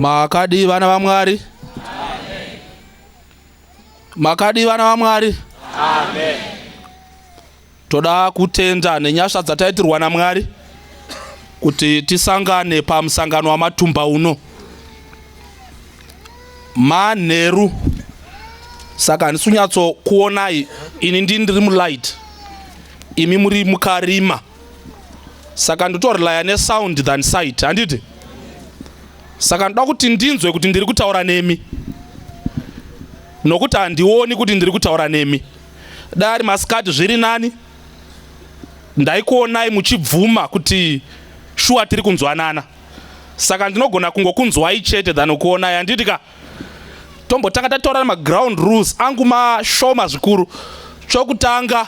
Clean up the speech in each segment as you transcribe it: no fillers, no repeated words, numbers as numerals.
Makadii vana vaMwari? Makadii vana vaMwari? Amen. Toda kutenda nenyasha dzataitirwa naMwari kuti tisangane pamusangano wamatumba uno manheru. Saka handisi kunyatsokuonai, ini ndini ndiri mulight, imi muri mukarima, saka ndotorelaya nesound than sight, handiti? Saka ndoda kuti ndinzwe kuti ndiri kutaura nemi, nokuti handioni kuti ndiri kutaura nemi. Dai ari masikati zviri nani, ndaikuonai muchibvuma kuti shuwa tiri kunzwanana. Saka ndinogona kungokunzwai chete than kuonai, handiti ka? Tombotanga tataura maground rules angu mashoma zvikuru. Chokutanga,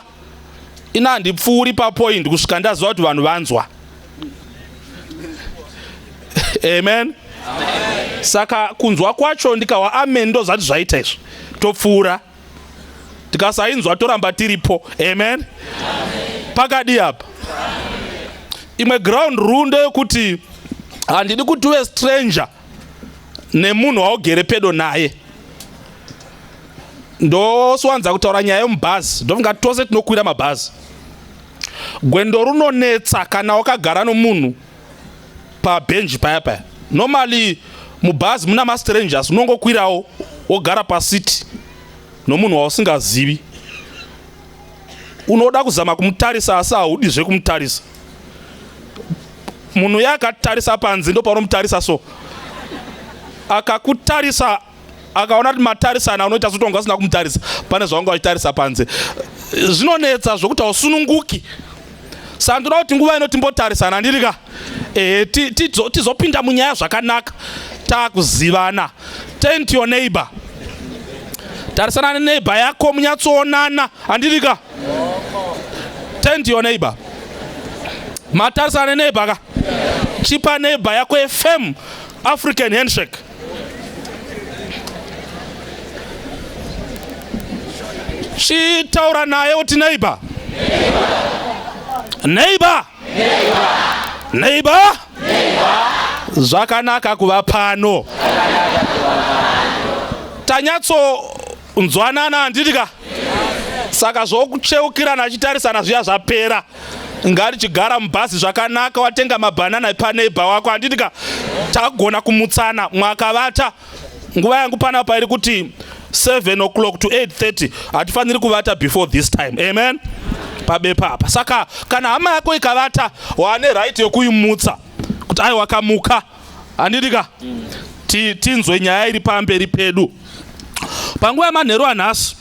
ina handipfuuri papoint kusvika ndaziva kuti vanhu vanzwa. Amen. Amen. Saka kunzwa kwacho ndikawa amen ndozvati zvaita izvo, topfuura. Tikasainzwa toramba tiripo. Amen, amen. Pakadi apa imwe ground rule ndeyekuti handidi kuti uve stranger nemunhu waugere pedo naye. Ndosiwanza kutaura nyaya yomubhazi, ndofunga tose tinokwira mabhazi. Gwendo runonetsa kana wakagara nomunhu pabhenji paya paya. Normally mubhazi muna mastrangers, unongokwirawo wogara pasiti nomunhu wausingazivi. Unoda kuzama kumutarisa asi haudi zvekumutarisa. Munhu uye akatarisa panze ndopaunomutarisa, so akakutarisa akaona kuti matarisana, unoita sotonga usina kumutarisa, pane zvawanga uchitarisa panze. Zvinonetsa zvokuti hausununguki. Saka ndoda kuti nguva ino timbotarisana, handiti ka? Ehe, tizopinda munyaya zvakanaka taakuzivana. Turn to your neighbor, tarisana neneighbor yako munyatsoonana, handiti ka? Turn to your neighbor. Matarisana neneighbor ka? Chipa neighbor yako a firm African handshake. Chitaura naye uti neighbor, neighbor, neighbor, zvakanaka kuva pano, tanyatsonzwanana, handiti ka? Saka zvokucheukirana achitarisana zviya zvapera. Ngatichigara mubhazi zvakanaka, watenga mabhanana paneighbor wako, handiti ka? Takagona kumutsana mwakavata. Nguva yangu panapa iri kuti 7 o'clock to 8:30, hatifaniri kuvata before this time. Amen. Pabepa apa. Saka kana hama yako ikavata, wane right yokuimutsa kuti ai wakamuka, handiti ka? Tinzwe nyaya iri pamberi pedu. Panguva yamanheru anhasi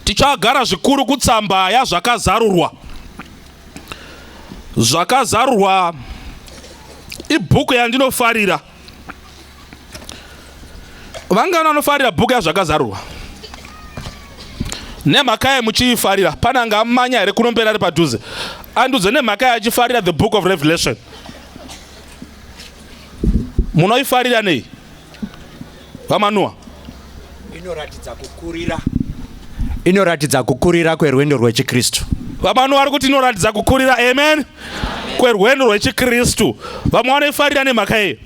tichagara zvikuru kutsamba yaZvakazarurwa. Zvakazarurwa ibhuku yandinofarira. Vangani vanofarira bhuku yaZvakazarurwa? Nemhaka yai muchiifarira? Pane angamanya here kunombera ari padhuze andudze nemhaka yai achifarira the Book of Revelation? Munoifarira nei, VaManuwa? Inoratidza kukurira, inoratidza kukurira kwerwendo rwechiKristu. VaManuwa vari kuti inoratidza kukurira, amen, kwerwendo rwechiKristu. Vamwe vanoifarira nemhaka yei?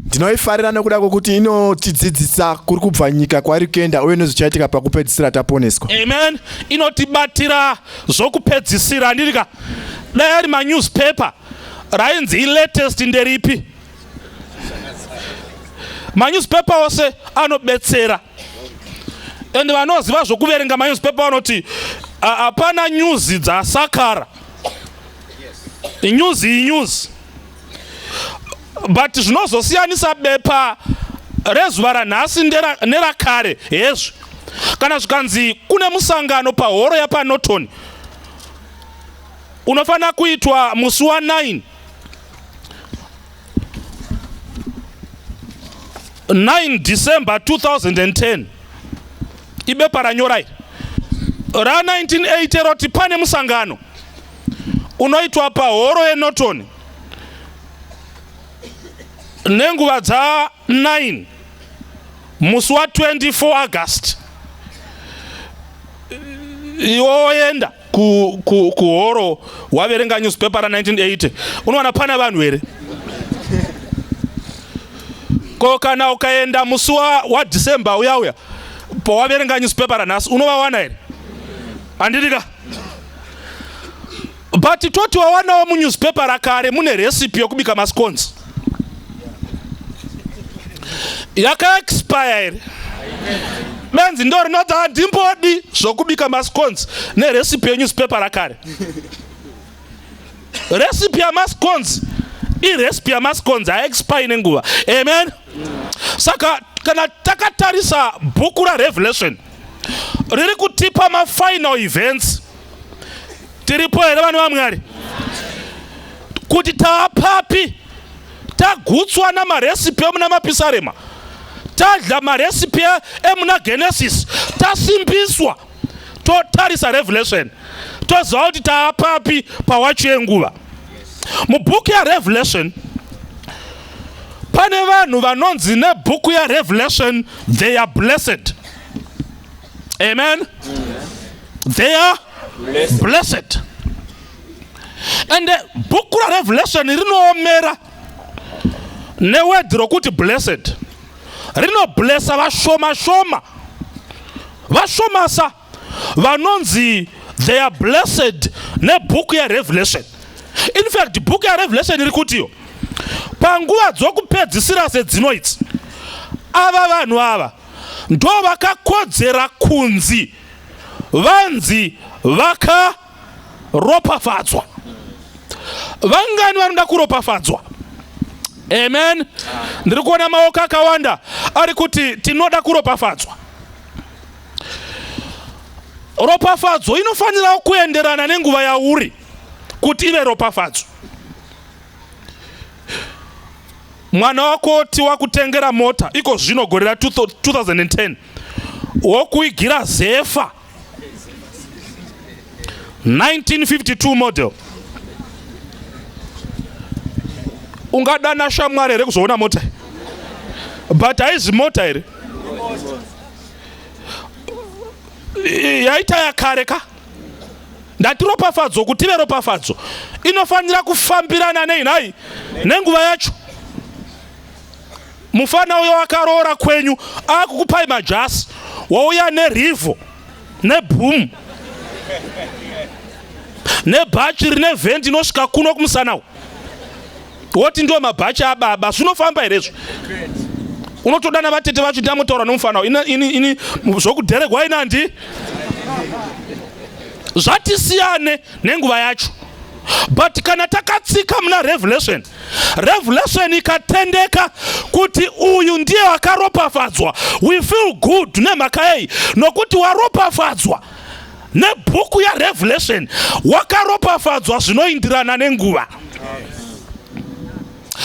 Ndinoifarira nekuda kwekuti inotidzidzisa kuri kubva nyika, kwairi kuenda uye nezvichaitika pakupedzisira taponeswa. Amen. Inotibatira zvokupedzisira, handiti ka? Dai ari manewspaper rainzi ilatest nderipi? Manewspaper ose anobetsera, and vanoziva zvokuverenga manewspaper vanoti hapana news dzasakara, news inews. But zvinozosiyanisa bepa rezuva ranhasi nerakare hezvi: kana zvikanzi kune musangano pahoro yapaNorton unofanira kuitwa musi wa9 9 December 2010, ibepa ranyora iri ra1980 roti pane musangano unoitwa pahoro yeNorton nenguva dza9 musi wa24 August, iwe woenda kuhoro waverenga newspaper ra1980, unowana pana vanhu here? Ko kana ukaenda musi waDecember uya uya pawaverenga newspaper ranhasi unovawana here? Handiti ka? But toti wawanawo munewspaper rakare mune recipe yokubika mascones. Yakaexpire here? Benzi ndo rinoti handimbodi zvokubika mascones nerecipe yenewspaper rakare. Recipe yamascones irecipe yamascones, haexpire nenguva. Amen. Saka kana takatarisa bhuku raRevelation riri kutipa mafinal events, tiripo here vanhu vaMwari? Kuti taapapi? Tagutswa namarecipe emuna Mapisarema, tadya marecipe emuna Genesis, tasimbiswa, totarisa Revelation toziva kuti taapapi pawacho yenguva. Mubhuku yaRevelation pane vanhu vanonzi nebhuku yaRevelation they are blessed. Amen. They are blessed. And bhuku raRevelation rinoomera neword rokuti blessed. Rinoblessa vashoma shoma, vashomasa vanonzi they are blessed nebhuku yaRevelation. In fact, bhuku yaRevelation iri kutiyo panguva dzokupedzisira sedzinoidzi, ava vanhu ava ndo vakakodzera kunzi vanzi vakaropafadzwa. Vangani vanoda kuropafadzwa? Amen. Ndiri kuona maoko akawanda ari kuti tinoda kuropafadzwa. Ropafadzo inofanira kuenderana nenguva yauri kuti ive ropafadzo. Mwana wako ti wakutengera mota iko zvino gore ra 2010, wokuigira Zefa 1952 model, ungadana shamwari here kuzoona mota? But haizi mota here yaita yakare ka? Ndati ropafadzo, kuti ive ropafadzo inofanira kufambirana nei nhai? Nenguva yacho. Mufana uyo akaroora kwenyu akukupai majasi, wouya neRevo neboom nebhachi rine vent inosvika kuno kumusana, woti ndiwo mabhachi ababa. Zvinofamba here izvo? Unotoda navatete vacho, ndamotaura nomufana ini, ini zvokudheregwa ini handi zvatisiyane nenguva yacho. But kana takatsika muna Revelation, Revelation ikatendeka kuti uyu ndiye akaropafadzwa, we feel good. Nemhaka yei? Nokuti waropafadzwa nebhuku yaRevelation, wakaropafadzwa zvinoindirana nenguva.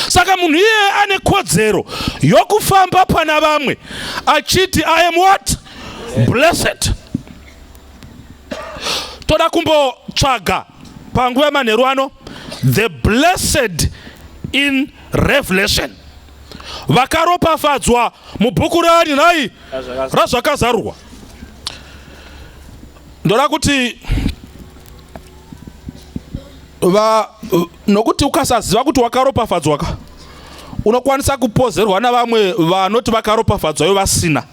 Saka munhu iyeye ane kodzero yokufamba pana vamwe achiti, "I am what? Blessed." Toda kumbotsvaga panguva yemanheru ano the blessed in Revelation, vakaropafadzwa mubhuku rani nhai? RaZvakazarurwa. Ndoda kuti va nokuti ukasaziva kuti wakaropafadzwa ka, unokwanisa kupozerwa navamwe vanoti vakaropafadzwa ivo vasina.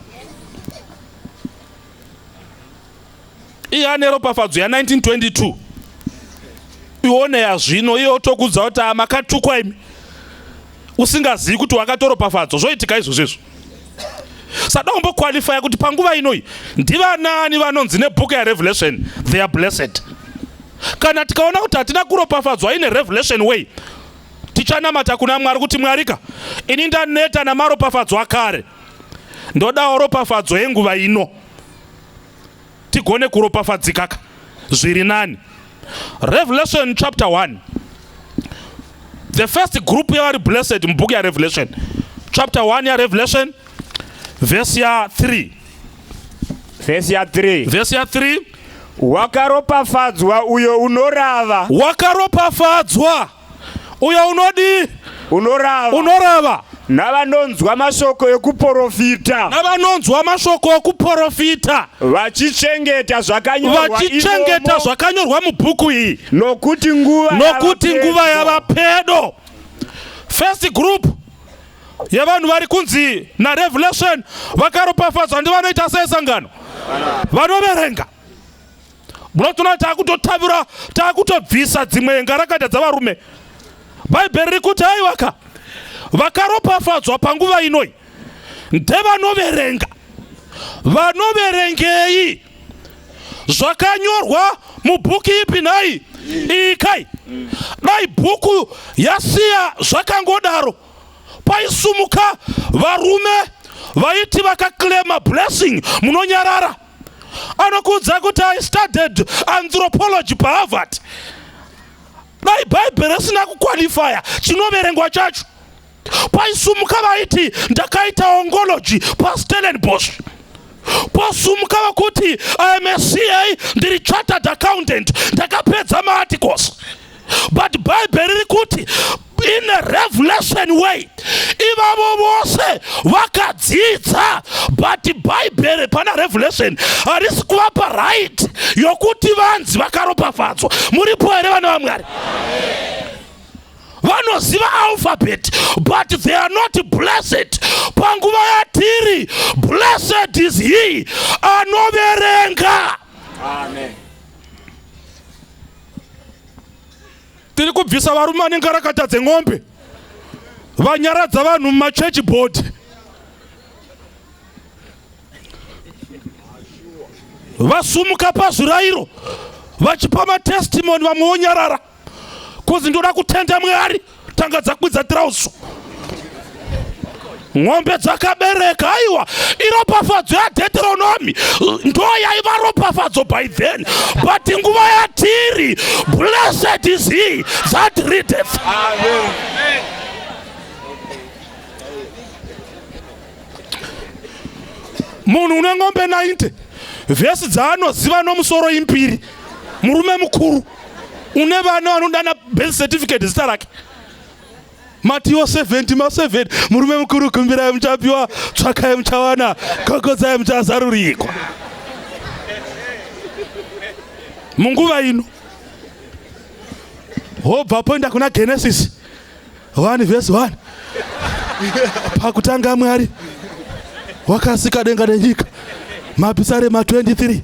Iye ane ropafadzo ya1922, ione yazvino, iye otokudza kuti makatukwa imi, usingazivi kuti wakatoropafadzwa. Zvoitika izvozvo izvo. Sada kumboqualifya kuti panguva inoi ndivanani vanonzi nebhuku yaRevelation they are blessed. Kana tikaona kuti hatina kuropafadzwa ine Revelation way, tichanamata kuna Mwari kuti, "Mwarika, ini ndaneta namaropafadzo akare, ndodawo ropafadzo yenguva ino, tigone kuropafadzikaka zviri nani." Revelation chapter 1, the first group yavari blessed mubhuku yaRevelation, chapter 1 yaRevelation, vhesi ya3. Vhesi ya3. Vhesi ya3. Wakaropafadzwa uyo unorava. Wakaropafadzwa uyo unodii? Unorava. Unorava. Navanonzwa mashoko ekuprofita. Navanonzwa mashoko okuprofita. Vachichengeta zvakanyorwa Vachichengeta imomo, zvakanyorwa mubhuku iyi. Nokuti nguva Nokuti yava nguva pedyo. yava pedo. First group. Yevanhu vari kunzi naRevelation vakaropafadzwa ndivanoita sei sangano? Vanoverenga. Munotoona takutotavura, takutobvisa dzimwe ngarakata dzavarume. Bhaibheri riri kuti aiwaka, vakaropafadzwa panguva inoi ndevanoverenga. Vanoverengei? Zvakanyorwa mubhuku ipi nhai? Iyi kai. Dai bhuku yasiya zvakangodaro, paisumuka varume vaiti vakaclaima blessing, munonyarara. Anokuudza kuti I studied anthropology paHarvard. Dai Bhaibheri risina kuqualifya chinoverengwa chacho, paisumuka vaiti ndakaita oncology paStellenbosch. Posumuka vakuti I am a CA, ndiri chartered accountant, ndakapedza maarticles. But Bhaibheri riri kuti in a revelation way ivavo vose vakadzidza, but Bhaibheri pana Revelation harisi kuvapa right yokuti vanzi vakaropafadzwa. Muripo here, vana vaMwari? Vanoziva alphabet, but they are not blessed. Panguva yatiri, blessed is he anoverenga. Amen. Tiri kubvisa varume vanenge rakata dzeng'ombe vanyaradza vanhu mumachechi board, vasumuka pazvirayiro vachipa matestimony, vamwe vonyarara kuzi ndoda kutenda Mwari, tanga dzakwidza tirauso, ng'ombe dzakabereka. Aiwa, iropafadzo yaDeuteronomy ndo yaiva ropafadzo by then, but nguva yatiri, blessed is he that readeth. Amen. Munhu une ng'ombe 90, vhesi dzaanoziva nomusoro imbiri. Murume mukuru une vana vanodana birth certificate zita rake, Matiwo 70 ma7. Murume mukuru, kumbirai muchapiwa, tsvakai muchawana, gogodzai muchazarurikwa. Munguva ino hobva poenda kuna Genesis 1 vhesi 1, pakutanga Mwari wakasika denga nenyika, Mapisarema 23,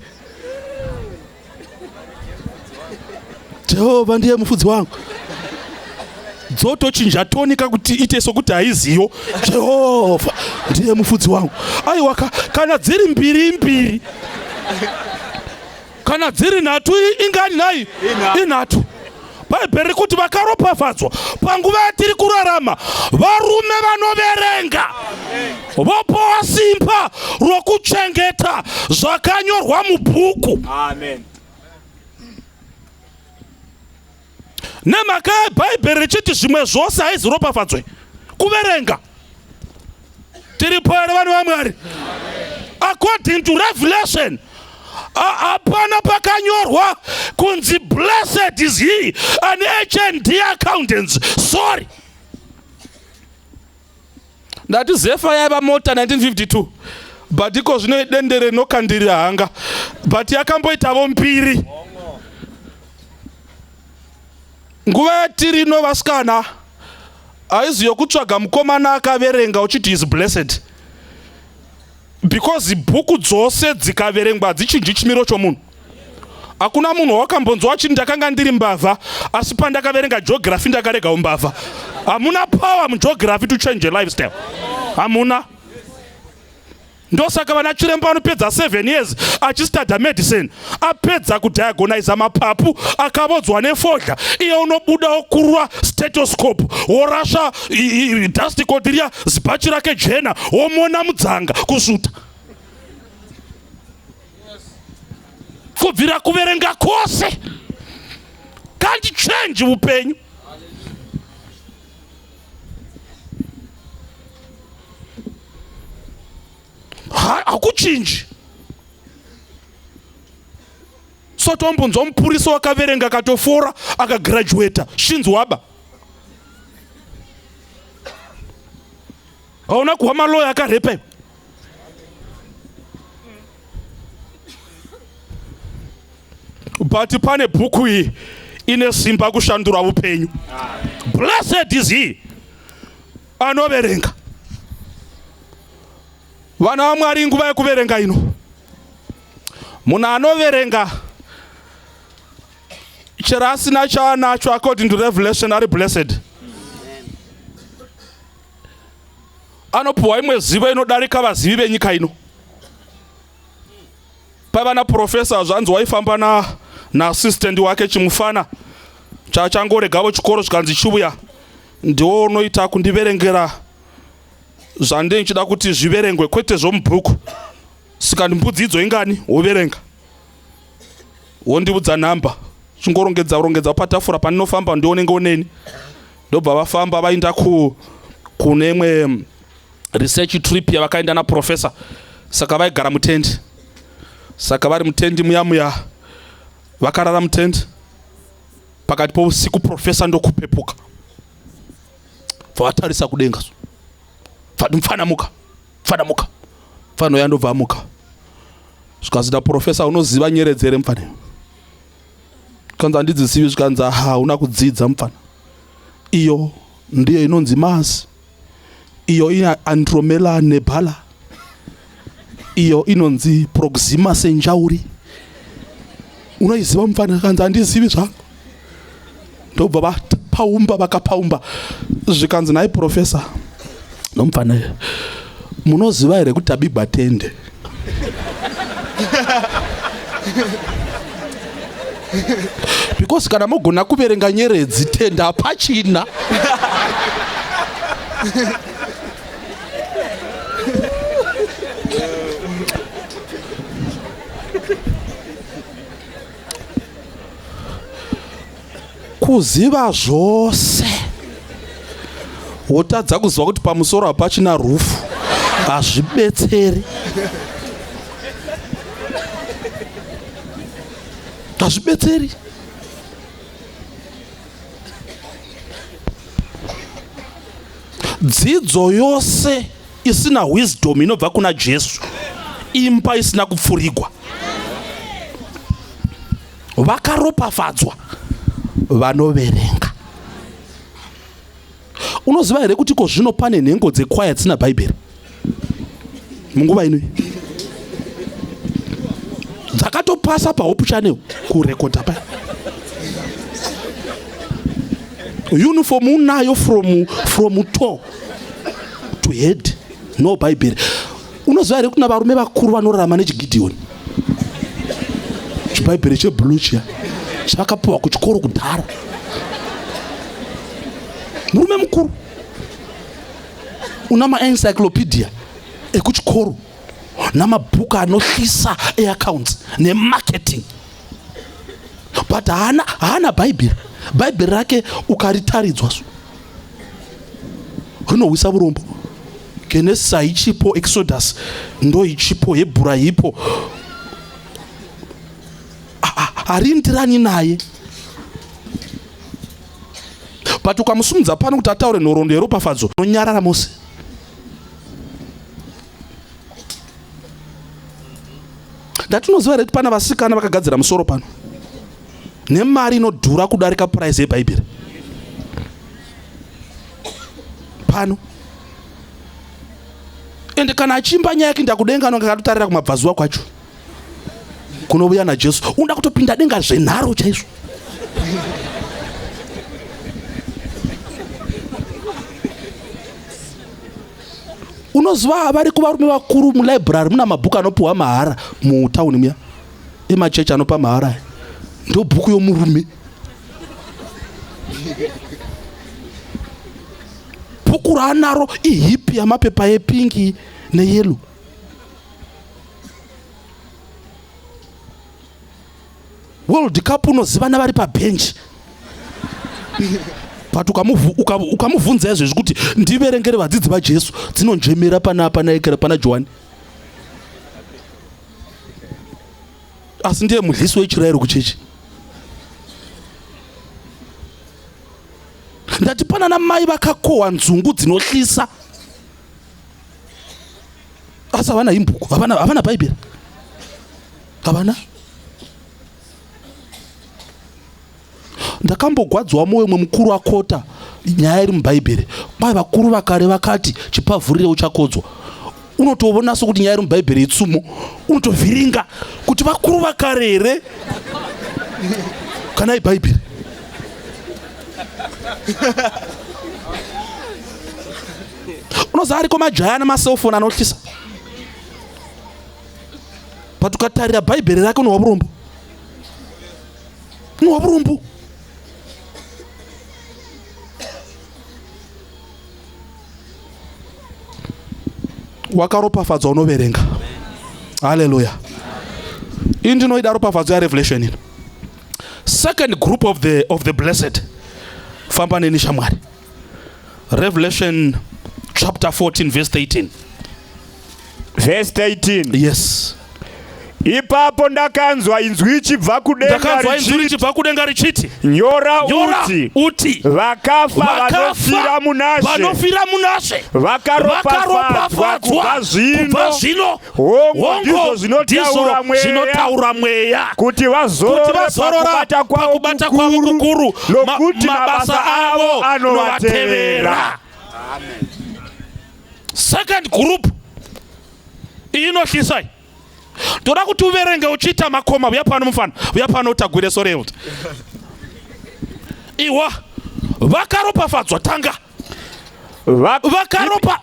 Jehovha ndiye mufudzi wangu. Dzotochinja tonika kuti ite sokuti haiziyo, Jehovha ndiye mufudzi wangu. Aiwa, kana dziri mbiri mbiri, kana dziri nhatu ingani nhai? Inhatu. Bhaibheri riri kuti vakaropafadzwa panguva yatiri kurarama varume vanoverenga, vopowa simba rokuchengeta zvakanyorwa mubhuku. Amen. Nemhaka yebhaibheri richiti zvimwe zvose haizi ropafadzwe, kuverenga. Tiripo here, vanhu vaMwari? According to Revelation, hapana pakanyorwa kunzi blessed is he an HND accountants. Sorry, ndati Zefa yaiva mota 1952, but iko zvino idendere rinokandirira hanga, but yakamboitavo mbiri. Nguva yatiri ino, vasikana, haizi yokutsvaga mukomana akaverenga uchiti is blessed, because bhuku dzose dzikaverengwa hadzichinji chimiro chomunhu. Hakuna munhu wakambonzwa achiti ndakanga ndiri mbavha, asi pandakaverenga geography ndakarega umbavha. Hamuna power mugeography to change a lifestyle, hamuna. Ndosaka vana chiremba vanopedza 7 years achistudya medicine, apedza kudiagonaiza mapapu akavodzwa nefodya, iye unobuda okurura stethoscope, worasha dust coat riya, zibhachi rake jena, womona mudzanga kusvuta. Kubvira kuverenga kwose can't change upenyu. Hakuchinji. So tombonzwa mupurisa wakaverenga, akatofora, akagraduata, shinzi waba. Hauna kuhwa maloya akarepa iwe. But pane bhuku iyi ine simba kushandura upenyu. Blessed is he anoverenga. Vana vaMwari, nguva yekuverenga ino. Munhu anoverenga chero asina chaanacho, according to Revelation, ari blessed. Anopuhwa imwe zivo inodarika vazivi venyika ino. Paiva naprofesa, zvanzi waifamba na naassistant wake, chimufana chachangoregavo chikoro, zvikanzi chiuya, ndiwo unoita kundiverengera zvandinge ndichida kuti zviverengwe, kwete zvomubhuku. Saka mbudzi idzo ingani, woverenga, wondiudza nhamba, chingorongedza rongedza patafura pandinofamba, ndionenge oneni. Ndobva vafamba vaenda kune imwe research trip yavakaenda naprofesa. Saka vaigara mutendi. Saka vari mutendi muya muya, vakarara mutendi. Pakati pousiku profesa ndokupepuka, bva vatarisa kudenga, bvati, "Mufana, muka, mufana, muka." Mufana uya ndobva amuka. Zvikanzi naprofesa, "Unoziva nyeredzi here, mufana?" Zvikanzi, "Handidzizivi." Zvikanzi, "Hauna kudzidza, mufana. Iyo ndiyo inonzi Mars, iyo ina Andromeda Nebula, iyo inonzi Proxima Centauri. Unoiziva, mufana?" Kanzi, "Handizivi zvangu." Ndobva vapaumba, vakapaumba. Zvikanzi, "Nhai profesa nomufana, munoziva here kuti tabigwa tende?" Because kana mogona kuverenga nyeredzi, tende hapachina. Kuziva zvose wotadza kuziva kuti pamusoro hapachina rufu, hazvibetseri, hazvibetseri. Dzidzo yose isina wisdom inobva kuna Jesu imba isina kupfurigwa. Vakaropafadzwa vanoverenga. Unoziva here kuti ko zvino pane nhengo dzekwaya dzisina Bhaibheri munguva inoi, dzakatopasa paHope Channel kurekodha paya? Uniform unayo from toe to head, no Bhaibheri. Unoziva here kuna varume vakuru vanorarama nechiGideon, chibhaibheri cheblue chiya chavakapiwa kuchikoro kudhara? Murume mukuru una maencyclopedia ekuchikoro namabhuku anohlisa eaccounts nemarketing, but haana Bhaibheri. Bhaibheri rake ukaritaridzwa so rinohwisa urombo. Genesis haichipo, Exodus ndo ichipo, Hebhura ipo, harindirani naye. But ukamusumudza pano kuti ataure nhoroondo yeropafadzo, nonyarara mose. Ndatinoziva reti pana vasikana vakagadzira musoro pano nemari inodhura kudarika price yeBhaibheri pano. Ende kana achimba nyaya yekuenda kudenga, anonge akatotarira kumabvazuva kwacho kunovuya naJesu. Unoda kutopinda denga zvenharo chaizvo. Unoziva vari kuvarume vakuru, mulibrary muna mabhuku anopiwa mahara mutauni muya, emachechi anopa mahara aya. Ndo bhuku yomurume, bhuku raanaro iheap yamapepa epink neyellow. World Cup unoziva vari pabhenji, but ukamubvunza izvezvi kuti ndiverengere vadzidzi vaJesu, dzinonjemera pana pana Johani. Asi ndiye mudlisi wechirayiro kuchechi. Ndati pana namai vakakohwa nzungu dzinohlisa, asi havana hymn book, havana Bhaibheri, havana. Ndakambogwadzwa mwoyo. Mwe mukuru akota nyaya iri muBhaibheri, kwai vakuru vakare vakati, "Chipavhurire uchakodzwa." Unotoona sokuti nyaya iri mubhaibheri itsumo, unotovhiringa kuti vakuru vakare here kana ibhaibheri. Unoziva ariko majaya nemaselfoni anotyisa, but ukatarira bhaibheri rake unohwa vurombo, unohwa vurombo. Wakaropafadzwa unoverenga. Haleluya. Ini ndinoida ropafadzo yaRevelation ino. Second group of the blessed. Famba neni shamwari. Revelation chapter 14 verse 13. Verse 13. Yes. Ipapo ndakanzwa inzwi ichibva kudenga Ndakanzwa inzwi richiti, richibva kudenga richiti, nyora nyora uti, uti, vakafa vakafa vanofira munashe vanofira munashe vakaropafadzwa kubva vakaropafadzwa zvino, kubva zvino. Hongu, ndizvo zvinotaura ndizvo Mweya, zvinotaura Mweya, kuti kuti vazorore vazorora pakubata kwavo pakubata kwavo kukuru, kukuru, nokuti mabasa avo anovatevera. Second group iyi inotyisai. Ndoda kuti uverenge uchiita makoma. Uya pano mufana, uya pano utagwire soreuti. Iwa vakaropafadzwa tanga. Vakaropa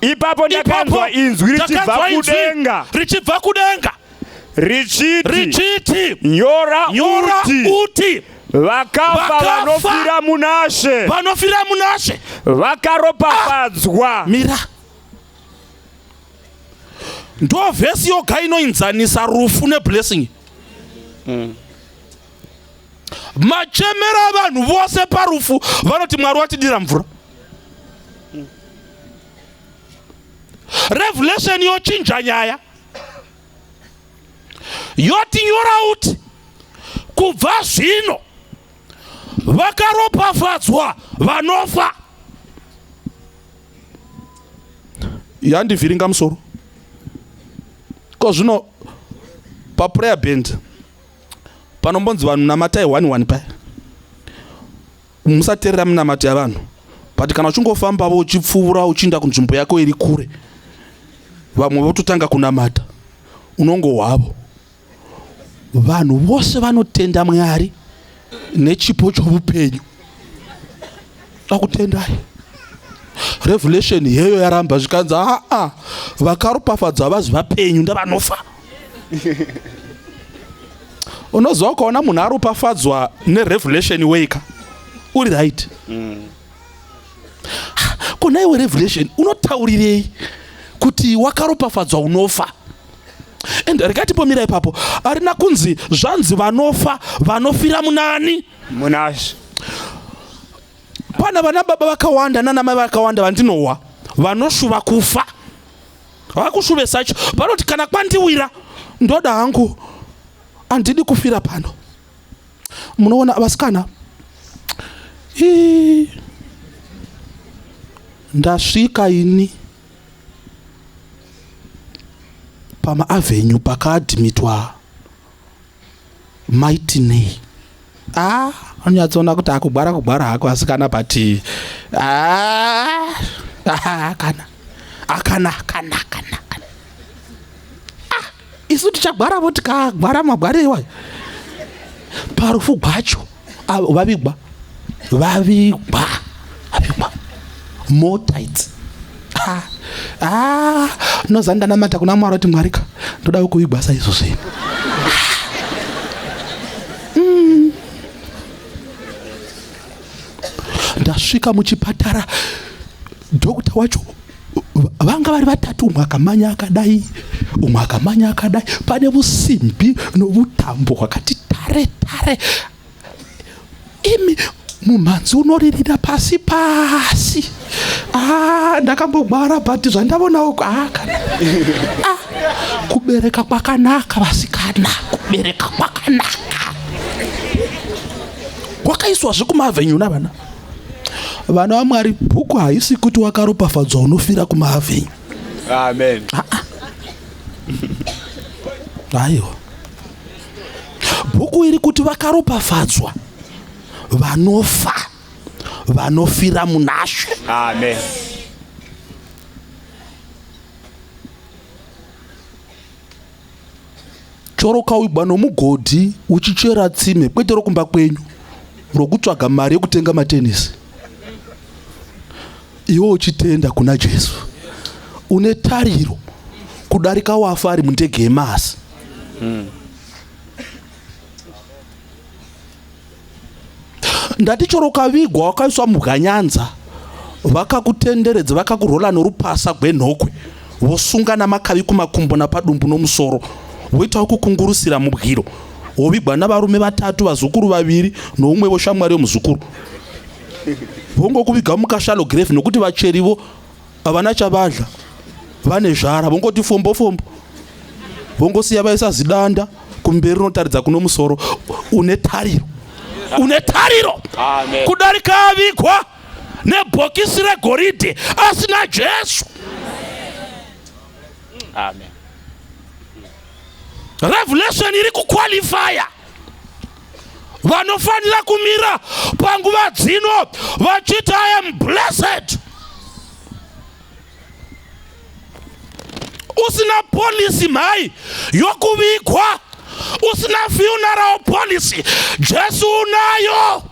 Ipapo ndakanzwa inzwi richibva Ndakanzwa inzwi kudenga richibva kudenga richiti, richiti, nyora nyora uti, uti, vakafa vakafa vanofira munashe vanofira munashe vakaropafadzwa. Mira, ndo vhesi yoga inoinzanisa rufu neblessing. Machemera avanhu vose parufu vanoti, "Mwari watidira mvura." Revelation yochinja nyaya, yoti, nyora uti, kubva zvino vakaropafadzwa vanofa. Yandivhiringa musoro. Ko zvino paprayer band panombonzi vanhu namatai 11 paya, musateerera minamato yavanhu, but kana uchingofambavo uchipfuura uchiinda kunzvimbo yako iri kure, vamwe vototanga kunamata, unongohwavo. Vanhu vose vanotenda Mwari nechipo choupenyu, akutendai. Revelation heyo yaramba, zvikanzi, aa, vakaropafadzwa havazi vapenyu, ndavanofa. Unoziva, ukaona munhu aropafadzwa nerevelation weika, uri right. Kona iwe Revelation unotaurirei kuti wakaropafadzwa unofa? And regai timbomira ipapo. Harina kunzi zvanzi vanofa vanofira munani? Munashe. Pana vana baba vakawanda nana mai vakawanda vandinohwa vanoshuva kufa. Vakushuve sacho vanoti, "Kana kwandiwira ndoda hangu, handidi kufira pano." Munoona vasikana, ii, ndasvika ini pamaavenue pakaadmitwa Maitinei. Ah, unonyatsoona kuti akugwara kugwara hako asikana, but ah, ah, kana akana kana kana kana, ah, isu tichagwaravo tikagwara magwara iwayo parufu gwacho. Ah, vavigwa, vavigwa, vavigwa mota idzi. Ah, ah, noza ndanamata kuna Mwari kuti, "Mwari ka, ndoda kuvigwa saizvozvo ini." Ndasvika muchipatara, dhokta wacho vanga vari vatatu, umwe akamanya akadai, umwe akamanya akadai, pane vusimbi novutambo hwakati tare tare. Imi, mumhanzi unoririra pasi pasi. Ah, ndakambogwara, but zvandavonawo, ah, kana ah, kubereka kwakanaka vasikana, kubereka kwakanaka. Kwakaiswazve kumaavenue navana vana vaMwari. Bhuku haisi kuti wakaropafadzwa unofira kumaavenue. Amen. Aiwa, bhuku iri kuti vakaropafadzwa vanofa vanofira munashe. Amen. Chero ukawigwa nomugodhi uchichera tsime kwete rokumba kwenyu rokutsvaga mari yekutenga matenisi, iwe uchitenda kuna Jesu une tariro kudarika wafa ari mundege yemasi. Ndati chero ukavigwa wakaiswa mubwanyanza vakakutenderedza vakakurola norupasa gwenhokwe vosunga namakavi kumakumbo napadumbu nomusoro voitawo kukungurusira mubwiro wovigwa navarume vatatu vazukuru vaviri noumwe voshamwari yomuzukuru vongokuviga mukashalo grave nokuti vacherivo havana chavadla vane zvara vongoti fombo fombo vongosiya vaisa zidanda kumberi rinotaridza kuno musoro. Une tariro, une tariro kudarika avigwa nebhokisi regoridhe asina Jesu. Amen. Revelation iri kuqualifya vanofanira kumira panguva dzino vachiti I am blessed. Usina policy mhai yokuvigwa, usina funeral policy, Jesu unayo.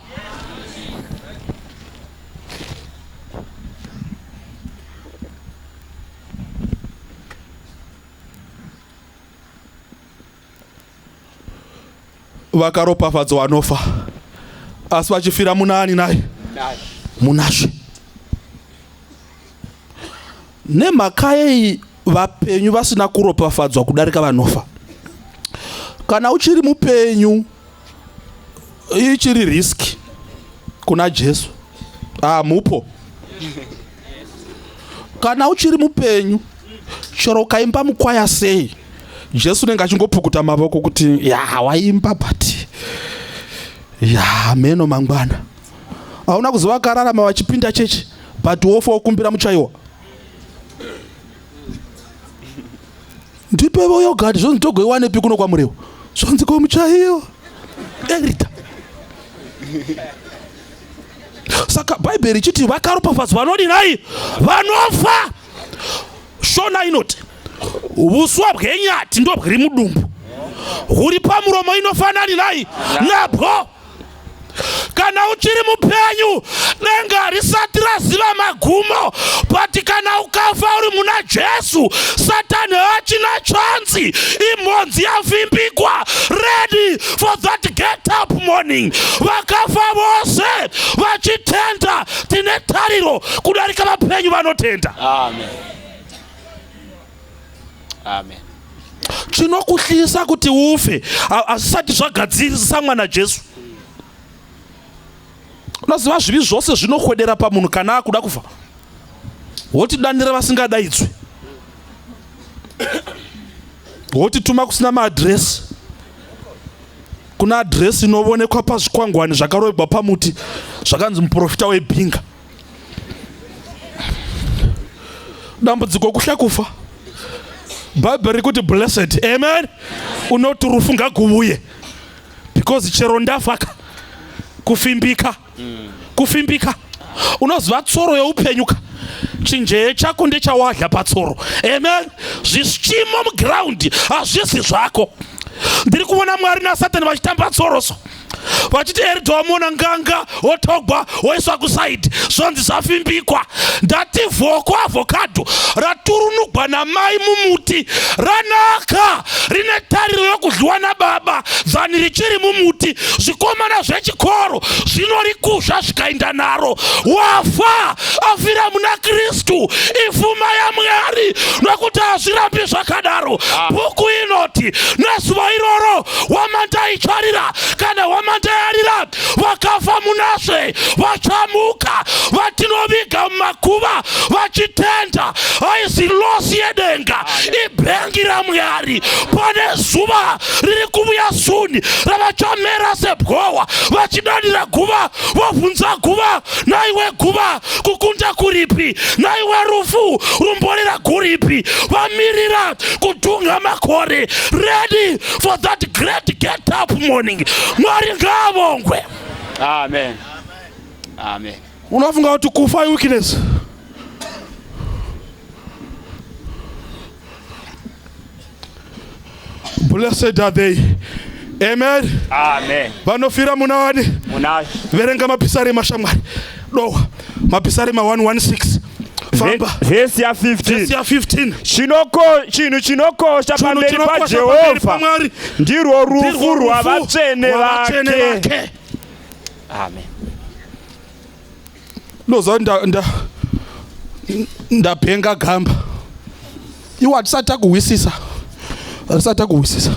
Vakaropafadzwa vanofa asi vachifira munaani naye munashe. Nemhaka yei vapenyu vasina kuropafadzwa kudarika vanofa? Kana uchiri mupenyu ichiri riski kuna Jesu hamupo. Kana uchiri mupenyu chero ukaimba mukwaya sei, Jesu unenge achingopukuta mavoko kuti ya waimba, but ya meno mangwana. Hauna kuziva vakararama vachipinda chechi but wofa wokumbira muchaiwa ndipevo yogati zvonzi togoiwanepi kuno kwaMurewa, zvonzi ko muchaiwa erita. Saka Bhaibheri ichiti vakaropafadzwa vanodinai vanofa, Shona inoti vuswa bwenyati ndobwiri mudumbu, huri pamuromo inofanani nai nabwo. Kana uchiri mupenyu denga risati raziva magumo, but kana ukafa uri muna Jesu, Satani haachina chanzi. Imhonzi yavimbikwa, ready for that get up morning. Vakafa vose vachitenda tine tariro kudarika vapenyu vanotenda. Amen. Amen. Chinokuhlisa kuti ufe hazvisati zvagadzirisa mwana Jesu. Unoziva zvivi zvose zvinokwedera pamunhu kana akuda kufa, wotidanira vasingadaidzwi, wotituma kusina maadhiresi, kuna adhiresi inovonekwa pazvikwangwani zvakarovegwa pamuti zvakanzi muprofita webhinga. Dambudziko kuhla kufa. Bhaibheri rikuti blessed, amen, unoti rufu ngaguvuye because chero ndafaka kufimbika, kufimbika. Unoziva tsoro yeupenyu ka, chinjeye chako ndechawadya patsoro, amen. Zvichimo mugraundi hazvisi zvako. Ndiri kuona Mwari naSatani vachitamba tsoroso vachiti erida wamuona nganga wotogwa woiswa kusaidi zvonzi zvafimbikwa. Ndati vhoko avhokadho raturunugwa namai mumuti ranaka rine tariro yokudliwa nababa dzani richiri mumuti, zvikomana zvechikoro zvinorikuzva zvikaenda naro. Wafa afira muna Kristu ifuma yaMwari nokuti hazvirambi zvakadaro. Bhuku inoti nezuva iroro hwamanda icharira, kana hwamanda yarira vakafa munashe vachamuka. Vatinoviga mumakuva vachitenda haisi losi yedenga, ibhengi raMwari. Pane zuva riri kuvuya suni ravachamera sebwowa vachidanira guva, vobvunza guva, naiwe guva kukunda kuripi? Naiwe rufu rumborera kuripi? Vamirira kutunga makore, ready for that great get up morning. Mwari ngaavongwe. Amen. Amen. Unofunga kuti kufa iweakness? Blessed are they. Amen. Amen. Vanofira muna wani? Muna. Verenga mapisarema shamwari. Dowa. Mapisarema 116. Famba. Vhesi ya 15. Vhesi ya 15. Chinoko chinhu chinokosha Chinhu pamberi chinokosha paJehovha pamberi paMwari ndirwo rufu ndirwo rufu rwavatsvene rwavatsvene vake. vake. Amen. Ndoziva nda nda ndabhenga gamba. Iwe hatisati takuhwisisa. Hatisati takuhwisisa.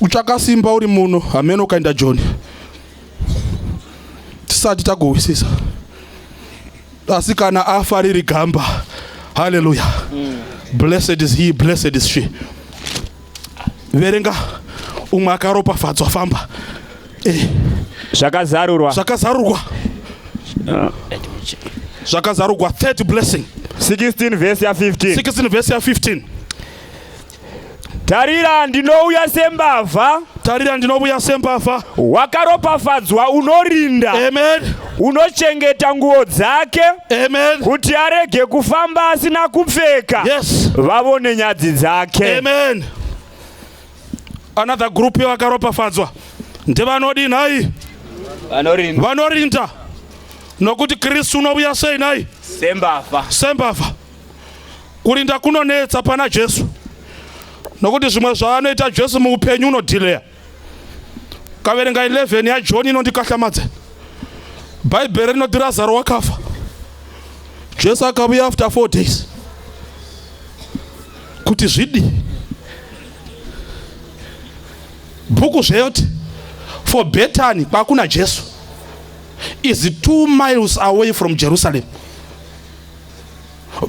Uchakasimba uri muno hameno ukaenda Joni. Tisati takuhwisisa. Asi kana afa riri gamba. Hallelujah. Blessed is he, blessed is she. Verenga umwe akaropafadzwa famba. Eh. Zvakazarurwa. Zvakazarurwa. Zvakazarurwa third blessing. 16 verse ya 15. 16 verse ya 15. Tarira ndinouya sembavha. Tarira ndinouya sembavha. Wakaropafadzwa unorinda. Amen. Unochengeta nguo dzake. Amen. Kuti arege kufamba asina kupfeka. Yes. Vavone nyadzi dzake. Amen. Another group yevakaropafadzwa ndevanodii nhai? Vanorinda. Vanorinda. Nokuti Kristu unouya sei nhai? Sembavha. Sembavha. Kurinda kunonetsa pana Jesu. Nokuti zvimwe zvaanoita Jesu muupenyu unodhileya. Kaverenga 11 yaJohn inondikahlamadza. Bhaibheri rinoti Razaro wakafa. Jesu akavuya after 4 days. Kuti zvidii? Bhuku zveyoti for Bethany kwakuna Jesu is 2 miles away from Jerusalem.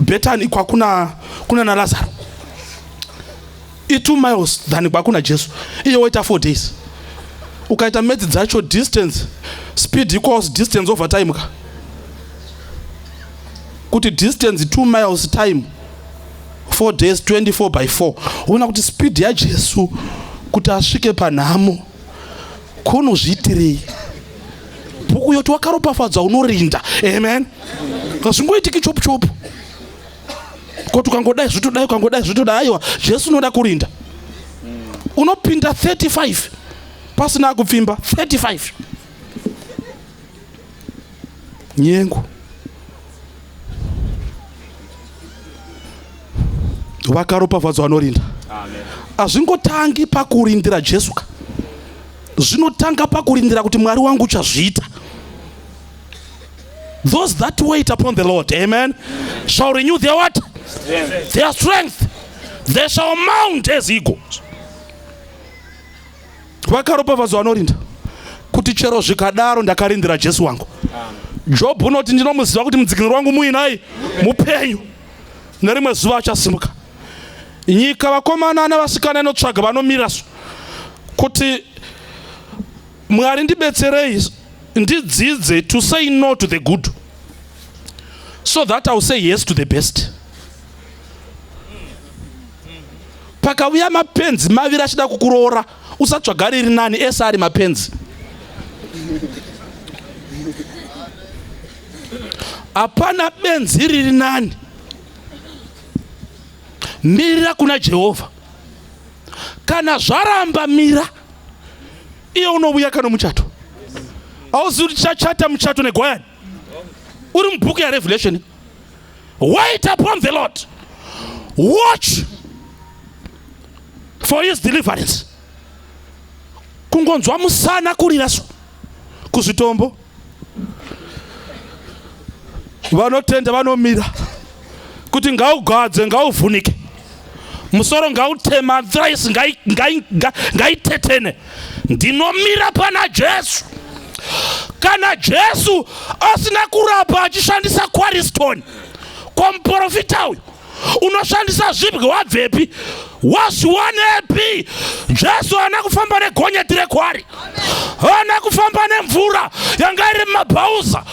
Bethany kwakuna kuna na Lazaro. I 2 miles than kwakuna Jesu. Iye woita 4 days. Ukaita maths dzacho distance speed equals distance over time ka. Kuti distance 2 miles time 4 days 24 by 4 woona kuti speed yaJesu kuti asvike panhamo kunozviitirei bhuku yoti wakaropafadzwa unorinda. Amen. Hazvingoitiki chopu chopu kuti ukangodai zvitodai ukangodai zvitodai. Aiwa, Jesu unoda kurinda. Unopinda 35 pasina kupfimba 35 nyengo. Vakaropafadzwa vanorinda. Hazvingotangi pakurindira Jesu ka. Zvinotanga pakurindira kuti Mwari wangu uchazviita. Those that wait upon the Lord, amen, shall renew their what? Strength. Their strength. They shall mount as eagles. Vakaropafadzwa vanorinda. Kuti chero zvikadaro ndakarindira Jesu wangu. Job unoti ndinomuziva kuti mudzikinuri wangu muinai mupenyu. Nerimwe zuva achasimuka. Nyika vakomana nevasikana inotsvaga vanomira so. Kuti Mwari ndibetserei ndidzidze to say no to the good so that I will say yes to the best. Pakauya mapenzi maviri achida kukuroora, usatsvaga riri nani, ese ari mapenzi. Hapana benzi riri nani. Mirira kuna Jehovha. Kana zvaramba mira. Iye unovuya kano muchato. Hauzivi kuti tichachata muchato negwayani. Uri mubhuku yaRevelation. Wait upon the Lord. Watch for his deliverance. Kungonzwa musana kurira so kuzvitombo. Vanotenda vanomira kuti ngaugadze ngauvhunike. Musoro ngautema thrice ngaitetene. Ndinomira pana Jesu. Kana Jesu asina kurapa achishandisa quarry-stone, kwa muprofita uyu unoshandisa zvibwe wabvepi? Wazviwanepi? Jesu haana kufamba negonyeti rekwari, haana kufamba nemvura yanga iri mumabhauza.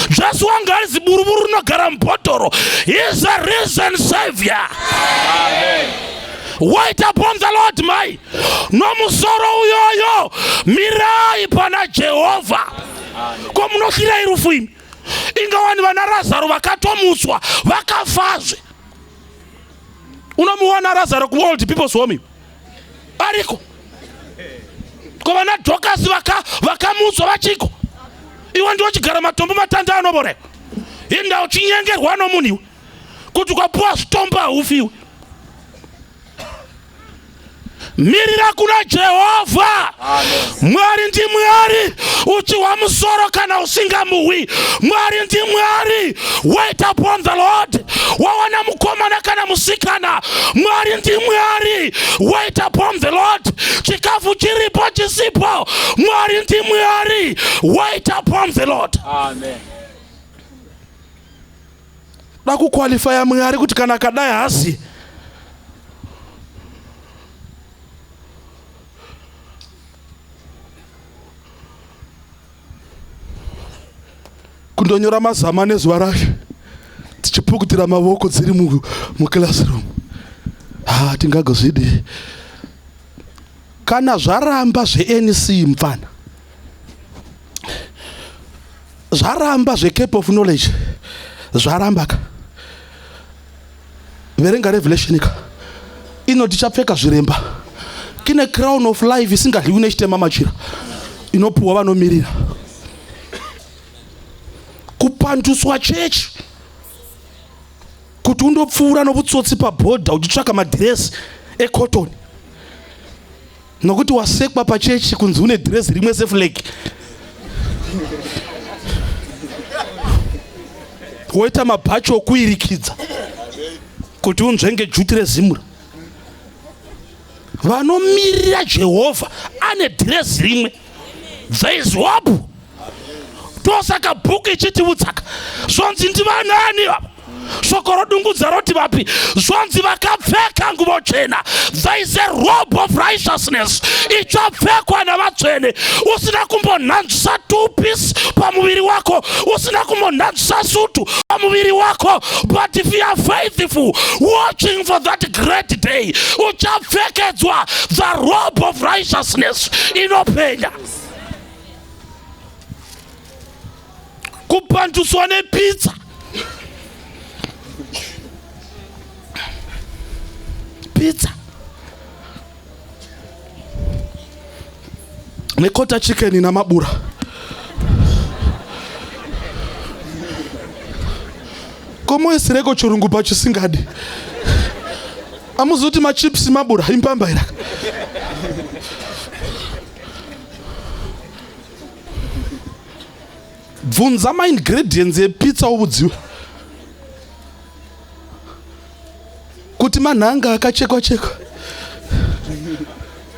Jesu wanga ari ziburuburu rinogara mubhodhoro. He is a risen savior. Amen. Wait upon the Lord mai. Nomusoro uyoyo mirai pana Jehovha. Ko munohlirai rufu imi? Ingawani vana Razaro vakatomutswa vakafazve. Unomuona Razaro kuOld People's Home? Variko. Ko vana Dhokasi vakamutswa vachiko. Iwe ndiwe chigara matombo matanda anovora. Inda uchinyengerwa nomunhu iwe. Kuti ukapuwa zvitombo haufi iwe. Mirira kuna Jehovha. Mwari ndi Mwari, uchihwa musoro kana usingamuhwi. Mwari ndi Mwari. Wait upon the Lord. Wawana mukomana kana musikana. Mwari ndi Mwari. Wait upon the Lord. Chikafu chiripo chisipo. Mwari ndi Mwari. Wait upon the Lord. Amen. Da kuqualifya Mwari kuti kana akadai hazi. Kundonyora mazama nezuva racho tichipukutira mavoko dziri muclassroom. Ha, tingagozvidii kana zvaramba zveNC mfana, zvaramba zvecape of knowledge, zvaramba ka. Verenga Revelation ka, ino tichapfeka zviremba kine crown of life isingadliwi nechitema machira, inopuwa vanomirira kupanduswa chechi kuti undopfuura novutsotsi pabhodha uchitsvaka madhiresi ekotoni nokuti wasekwa pachechi kunzi une dhiresi rimwe seflegi, woita mabhachi okuirikidza kuti unzvenge juti rezimura. Vanomirira Jehovha ane dhiresi rimwe. There is hope. Tosaka bhuku ichitiudzaka zvonzi ndivanani vava, shoko rodungudza roti vapi, zvonzi vakapfeka nguvo chena. There is a robe of righteousness ichapfekwa navatsvene. Usina kumbonhanzvisa two piece pamuviri wako, usina kumbonhanzvisa sutu pamuviri wako, but if you are faithful, watching for that great day, uchapfekedzwa the robe of righteousness inopenya. Kupanduswa nepizza, pizza nekota chicken namabura. Komoisireko chirungu pachisingadi? Amuzi kuti machips mabura impamba iraka. Bvunza maingredients epizza uvudziwe kuti manhanga akachekwa chekwa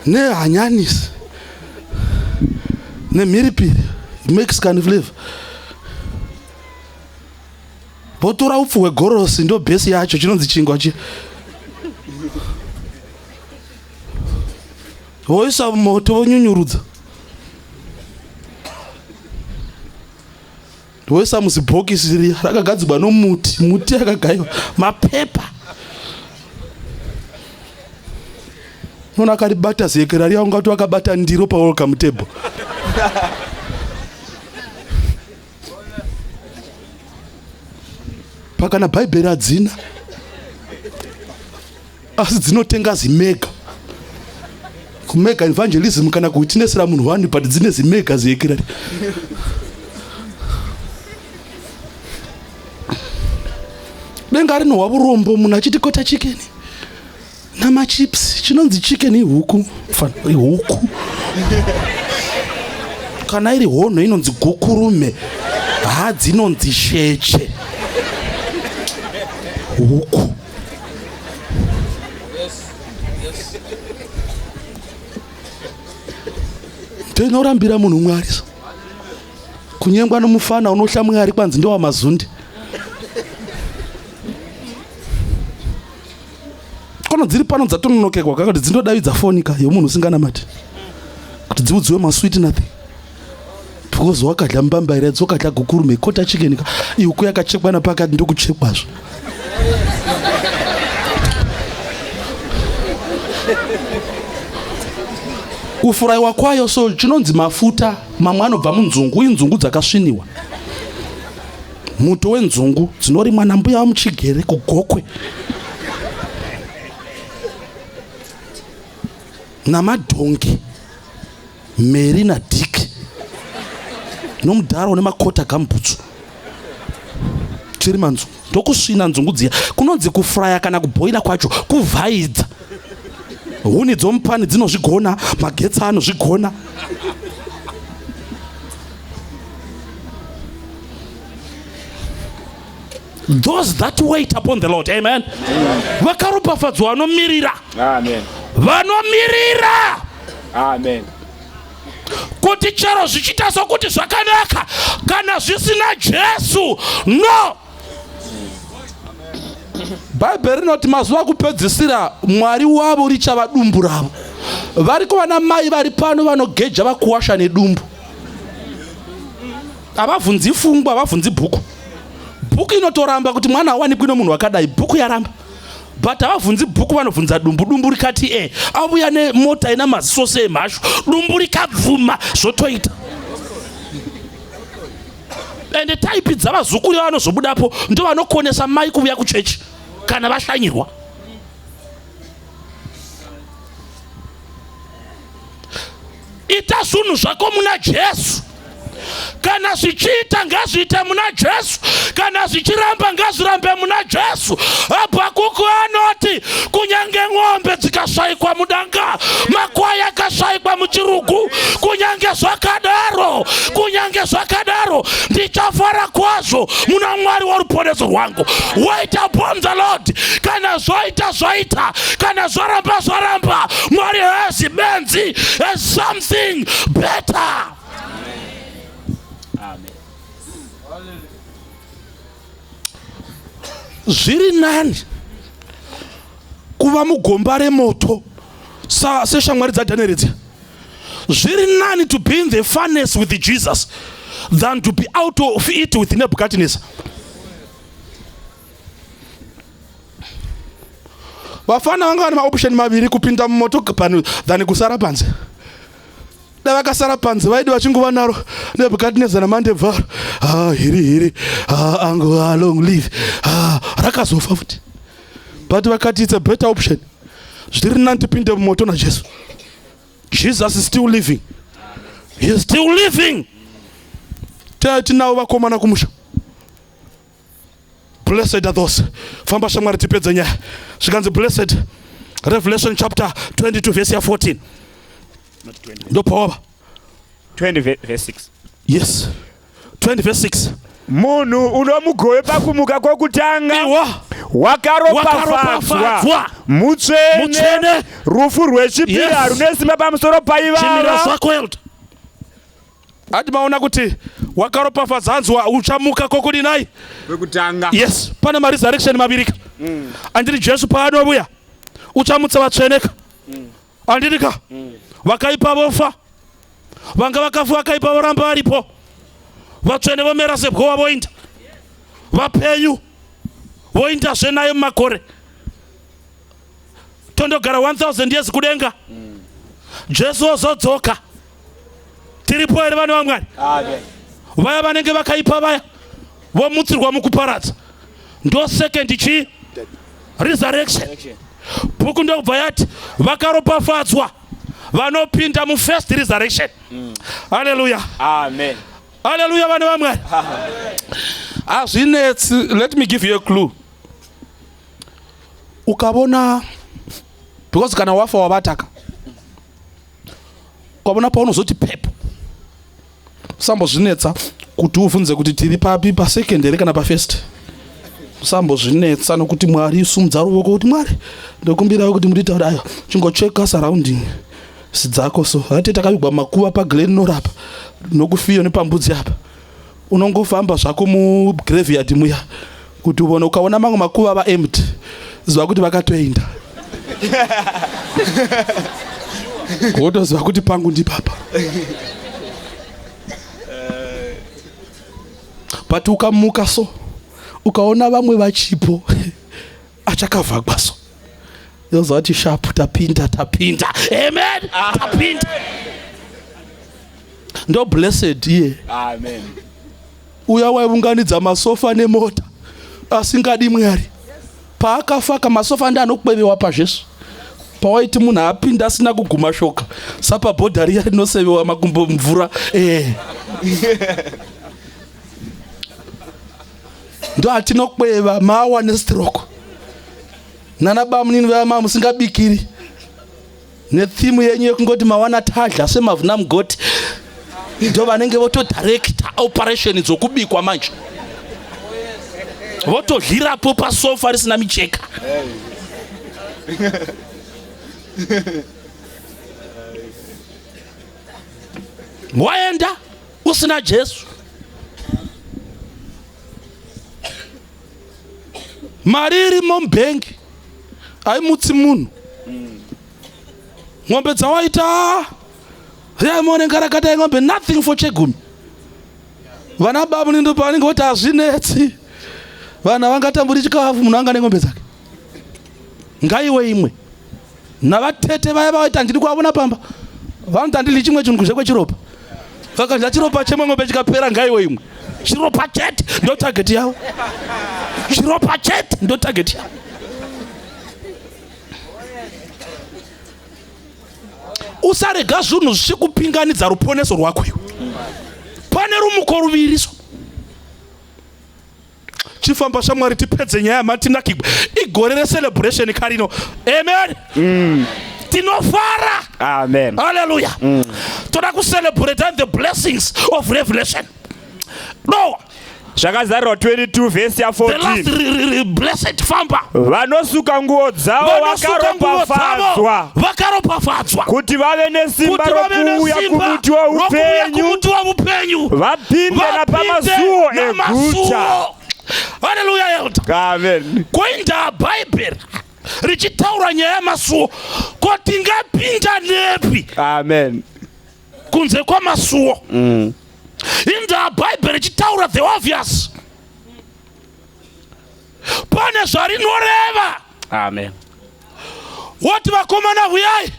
nehanyanisi nemhiripiri, Mexican flavor, votora upfu hwegorosi, ndo bhesi yacho, chinonzi chingwa chi voisa moto, vonyunyurudza, voisa muzibhokisi riya rakagadzirwa nomuti, muti yakagayiwa mapepa. Nona akaribata ziyekera riya, ungati wakabata ndiro pawelcome table. Pakana bhaibheri hadzina, asi dzinotenga zimega kumega evangelism kana kuitinesera munhu wani, but dzine zimega ziyekera. Denga rinohwa vurombo munhu achiti kota chicken namachips. Chinonzi chicken ihuku, ihuku. Kana iri honho inonzi gukurume, hadzi inonzi sheche, huku. Ndoinorambira munhu Mwari so kunyengwa nomufana unohla Mwari kwanzi ndowamazundi. Kono dziri pano dzatononokekwa kakati dzindodavidza foni ka yomunhu usinganamati kuti dziudziwe masweet nothing, because wakadya mbambaira idzi, wakadya gukurume, kota chicken ka, ihuku yakachekwa napakati, ndokuchekwazvo. Kufurayiwa kwayo so chinonzi mafuta mamwe anobva munzungu, inzungu dzakasviniwa, muto wenzungu dzinorimwa nambuya vamuchigere kuGokwe. Namadhongi Mary naDick nomudhara une makota gambutsu chiri manzungu ndokusvina nzungu dziya kunonzi kufuraya kana kubhoila kwacho kuvhaidza huni dzomupani dzinozvigona magetsi anozvigona. Those that wait upon the Lord, amen, vakaropafadzwa vanomirira. Amen. Vanomirira. Amen. Kuti chero zvichiita sokuti zvakanaka kana zvisina Jesu, no. Bhaibheri rinoti mazuva akupedzisira Mwari wavo richava dumbu ravo. Variko vana mai vari pano vanogeja vakuwasha nedumbu. Havabvunzi fungwa, havabvunzi bhuku. Bhuku inotoramba kuti mwana awanikwi nomunhu wakadai, bhuku yaramba. But havabvunzi bhuku, vanobvunza dumbu. Dumbu rikati e, avuya nemota ina maziso seemhashu, dumbu rikabvuma zvotoita. Ende taipi dzavazukuru vanozobudapo ndovanokonesa mai kuvuya kuchechi kana vashanyirwa. Ita zvinhu zvako muna Jesu. Kana zvichiita ngazviite muna Jesu, kana zvichiramba ngazvirambe muna Jesu. Habhakuku anoti kunyange ng'ombe dzikashaikwa mudanga, makwai akashaikwa muchirugu, kunyange zvakadaro, kunyange zvakadaro ndichafara kwazvo muna Mwari woruponeso rwangu. Wait upon the Lord. Kana zvaita zvaita, kana zvaramba zvaramba. Mwari haasi benzi, has something better. Amen. Zviri nani kuva mugomba remoto seshamwari dzaDanieri dziya. Zviri nani to be in the furnace with Jesus than to be out of it with Nebuchadnezzar. Vafana vanga vane maoption maviri, kupinda mumoto than kusara panze. Dai vakasara panze vaidi vachingova naro Nebuchadnezzar namandebvaro. Ah, hiri hiri. Ah, angu, ah, long live. Ah, rakazofa futi. But vakati it's a better option. Zviri nani tipinde mumoto naJesu. Jesus is still living. He is still living. Tinavo vakomana kumusha. Blessed are those. Famba shamwari tipedze nyaya. Zvikanzi blessed. Revelation chapter 22 verse ya 14. Ndopawava. 20 verse 6. Yes. 20 verse 6. Munhu unomugove pakumuka kwokutanga Iwa. wakaropafadzwa Wakaropafadzwa. mutsvene. Mutsvene. Rufu rwechipiri Yes. harune simba pamusoro Chimira paivava. zvako elder. Ati maona kuti wakaropafadza hanzi uchamuka kokudinai? Kwekutanga. Yes, pane maresurrection maviri ka. Andiri Jesu paanovuya uchamutsa vatsveneka. Andiri ka? Vakaipa vofa. Vanga vakafa vakaipa voramba varipo. Vatsvene vomera sebwowa voinda. Vapenyu voindazve naye mumakore. Tondogara 1000 years kudenga. Jesu ozodzoka. Tiripo here vana vaMwari? Amen. Vaya vanenge vakaipa vaya vomutsirwa mukuparadza. Ndo second chi resurrection. Bhuku ndokubva yati vakaropafadzwa vanopinda mufirst resurrection. Hallelujah. Amen. Hallelujah vana vaMwari. Hazvinetsi. Let me give you a clue. Ukavona, because kana wafa wavataka, ukavona paunozoti pepo, usambozvinetsa kuti uvhunze kuti tiri papi, pasecond here kana pafirst. Usambozvinetsa nokuti Mwari sumudza ruoko kuti Mwari ndokumbirawo kuti munditaure. Ayo chingocheka surrounding dzako so hati takavigwa makuva paGlen Norah apa nokufiyo nepambudzi apa. Unongofamba zvako mugraveyard muya kuti uvone. Ukaona mamwe makuva va empty, ziva kuti vakatoenda, wotoziva kuti pangu ndipapa. But ukamuka so ukaona vamwe vachipo achakavhagwa so, yoziva kuti sharp tapinda, tapinda. Amen, tapinda. Ndo blessed iye. Amen. Uya waiunganidza masofa nemota asingadi Mwari, paakafa kamasofa ndi anokwevewa pazvesu. Pawaiti munhu apinda asina kuguma shoka sapabhodha riya rinosevewa makumbo mvura eh. Ndo atinokweva mawa nestroke nana bamunini vaya maa musingabikiri nethimu yenyu yekungoti mawana tadla semavhuna mugoti, ndo vanenge votodirecta operation dzokubikwa manje, votodyirapo pasofa risina micheka. Waenda usina Jesu, mari irimo mubhengi haimutsi munhu. Ng'ombe dzawaita yamonengarakata ng'ombe, nothing for chegumi. Vana babu nindo pavanenge voti hazvinetsi, vanhu havangatamburi chikafu, munhu anga neng'ombe dzake ngaiwe imwe. Navatete vaya vaita handidi kuavona pamba, vanoti handidyi chimwe chinhu kuzhe kwechiropa. Vakadya chiropa chemwe ng'ombe chikapera, ngaiwe imwe. Chiropa chete ndo target yavo, chiropa chete ndo target yavo. Usarega zvinhu zvichikupinganidza ruponeso rwako iwe. Pane rumuko ruviri so. Chifamba shamwari, tipedze nyaya matinakigwa. Igore recelebration karino, amen. Tinofara. Amen. Haleluya. Toda kucelebrate the blessings of Revelation. No. Zvakazarurwa 22 vhesi the last ya14. Blessed, famba. Vanosuka nguo dzavo Vanosuka nguo dzavo vakaropafadzwa vakaropafadzwa kuti vave nesimba kuti vave rokuuya nesimba kumuti rokuuya woupenyu, kumuti woupenyu, vapinde napamasuo eguta. Namasuo. Haleluya, elder. Amen. Koinda Bhaibheri richitaura nyaya yamasuo, ko tingapinda nepi Amen. kunze kwamasuo? Inda Bhaibheri richitaura the obvious, pane zvarinoreva. Amen. Woti vakomana huyai,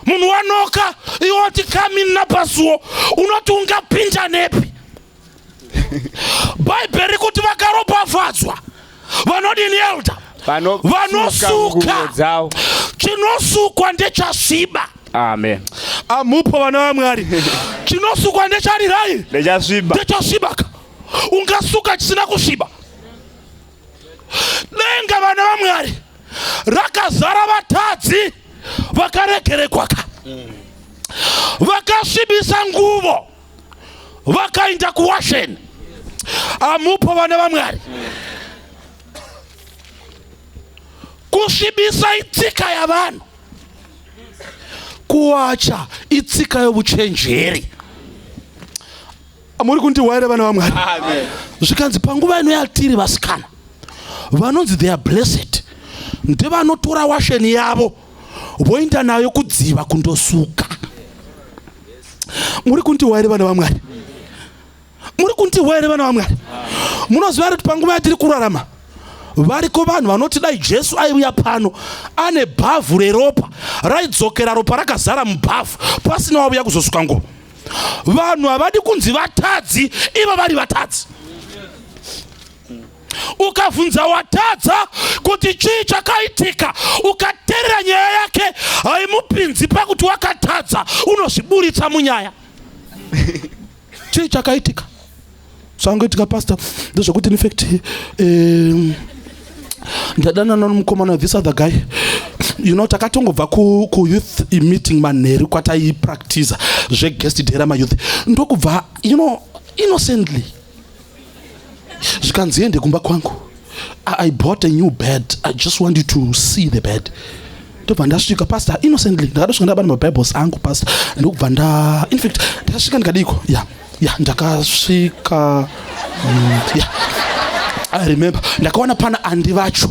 munhu wanoka, iwe woti come in napasuo, unoti ungapinda nepi? Bhaibheri kuti vakaropafadzwa vanodini, elder? Vanosuka Vanosuka nguo dzavo. Chinosukwa ndechasviba. Amen. Amupo vana vaMwari, chinosukwa ndecharirai? Ndechasviba. Ndechasvibaka. Ungasuka chisina kusviba? Denga, vana vaMwari, rakazara vatadzi vakaregerekwaka, vakasvibisa nguvo, vakaenda kuwasheni. Amupo vana vaMwari? Kusvibisa itsika yavanhu, kuwacha itsika yovuchenjeri. Muri kundiwaire vana vaMwari? Zvikanzi panguva ino yatiri, vasikana vanonzi they are blessed ndevanotora washeni yavo voenda nayo kudziva kundosuka. Muri kundiwaire vana vaMwari? Muri kundiwaire vana vaMwari? Munoziva kuti panguva yatiri kurarama variko vanhu vanoti dai Jesu aiuya pano ane bhavhu reropa, raidzokera ropa rakazara mubhavhu pasina wauya kuzosuka nguo. Vanhu havadi kunzi vatadzi ivo vari vatadzi. Ukabvunza watadza kuti chii chakaitika, ukateerera nyaya yake, haimupinzi pakuti wakatadza, unozviburitsa munyaya. Chii chakaitika? Zvangoitika, pastor, ndezvekuti in fact ndadanana nomukomana, this other guy, takatongobva kuyouth meeting manheru kwataipractiza zveguest day ramayouth, ndokubva innocently zvikanzi ende kumba kwangu, I bought a new bed, I just want you to see the bed. Ndobva ndasvika, pastor, innocently ndakatosvika ndabata mabibles angu, pastor, ndokubva nda in fact ndakasvika ndikadiko ya ndakasvika, ya, I remember ndakaona pana andi vacho,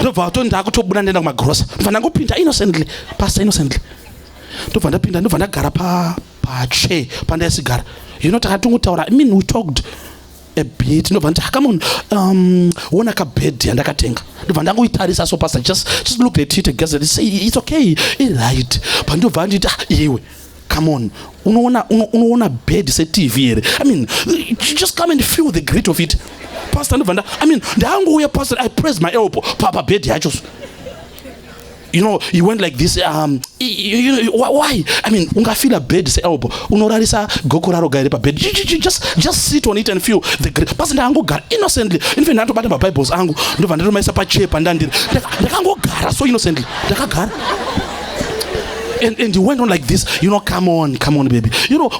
ndobva vato ndakutobuda ndaenda kumagrosa, ndobva ndangopinda innocently, pastor, innocently ndobva ndapinda, ndobva ndagara pa pachair pandaisigara. Takatongotaura, I mean, we talked a bit, ndobva nditi, "Come on, wona kabhedhi yandakatenga." Ndobva ndangoitarisa so, pastor, just look at it and say it's okay, iright. But ndobva nditi, "Ah, iwe, come on, unoona unoona bed seTV here? I mean, you just come and feel the grit of it, pastor." Ndobva nda I mean, ndangouya, pastor, I pressed my elbow pabed yacho so. You know, he went like this, you know, why? I mean, ungafila bed seelbow, unorarisa goko raro gaire pabed. You just sit on it and feel the grip. Pasi ndangogara innocently. In fact, ndatobata mabibles angu, ndobva ndatomaisa pachair pandandiri. Ndakangogara so innocently, ndakagara. And he went on like this, "Come on, come on, baby.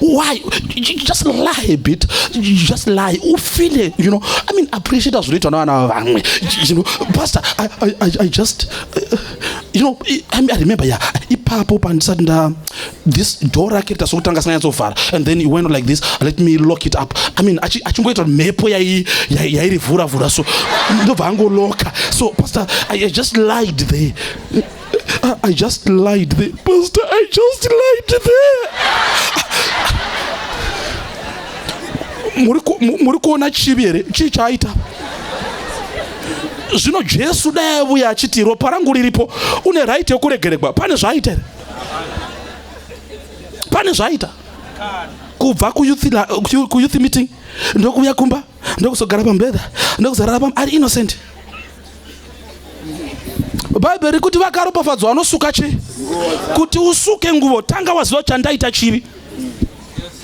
Why? You just lie a bit. You just lie. Feel it, I mean, appreciate us zvinoitwa navana vamwe. Pastor, I just, I mean, I remember, yeah, ipapo pandisati nda, this door rake rita sokutanga singanyatsovhara. And then he went on like this, 'Let me lock it up.' I mean, achingoita kuti mhepo yairivhura vhura so, ndobva angoloka. So, Pastor, I just lied there. I just lied there. Pastor, I just lied there." Muri kuona chivi here? Chii chaaita? Zvino Jesu dai avuya achiti ropa rangu riripo, une right yekuregeregwa. Pane zvaaita here? Pane zvaaita? Kubva kuyouth meeting, ndokuuya kumba, ndokuzogara pamubhedha, ndokuzorara pam, ari innocent. Bhaibheri kuti vakaropafadzwa vanosuka chii? Kuti usuke nguvo, tanga waziva chandaita chivi.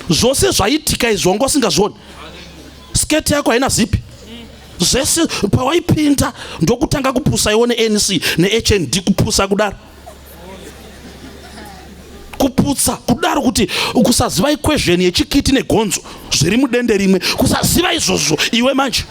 Zvose zvaitika izvi wanga usingazvioni. Sketi yako haina zipi, zvese pawaipinda ndokutanga kupusa iwo neNC neHND. Kupusa kudaro, kuputsa kudaro, kuti kusaziva equation yechikiti negonzo zviri mudende rimwe, kusaziva izvozvo. Iwe manje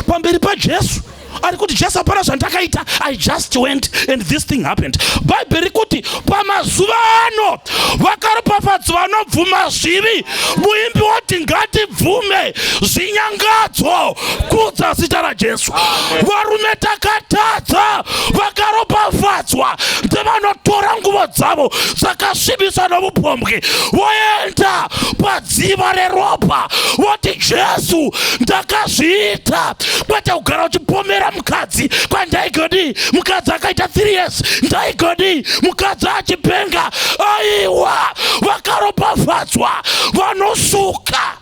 pamberi paJesu ari kuti, "Jesu, hapana zvandakaita. I just went and this thing happened." Bhaibheri kuti pamazuva ano vakaropafadzwa vanobvuma zvivi. Muimbi woti ngatibvume zvinyangadzo, kudza zita raJesu. Varume, takatadza. Vakaropafadzwa ndevanotora nguvo dzavo dzakasvibiswa nomupombwe, voenda padziva reropa, voti, "Jesu, ndakazviita." Kwete kugara uchipomera mukadzi, "Kwandaigodii? Mukadzi akaita 3 years, ndaigodii? Mukadzi achipenga." Aiwa, vakaropafadzwa vanosuka.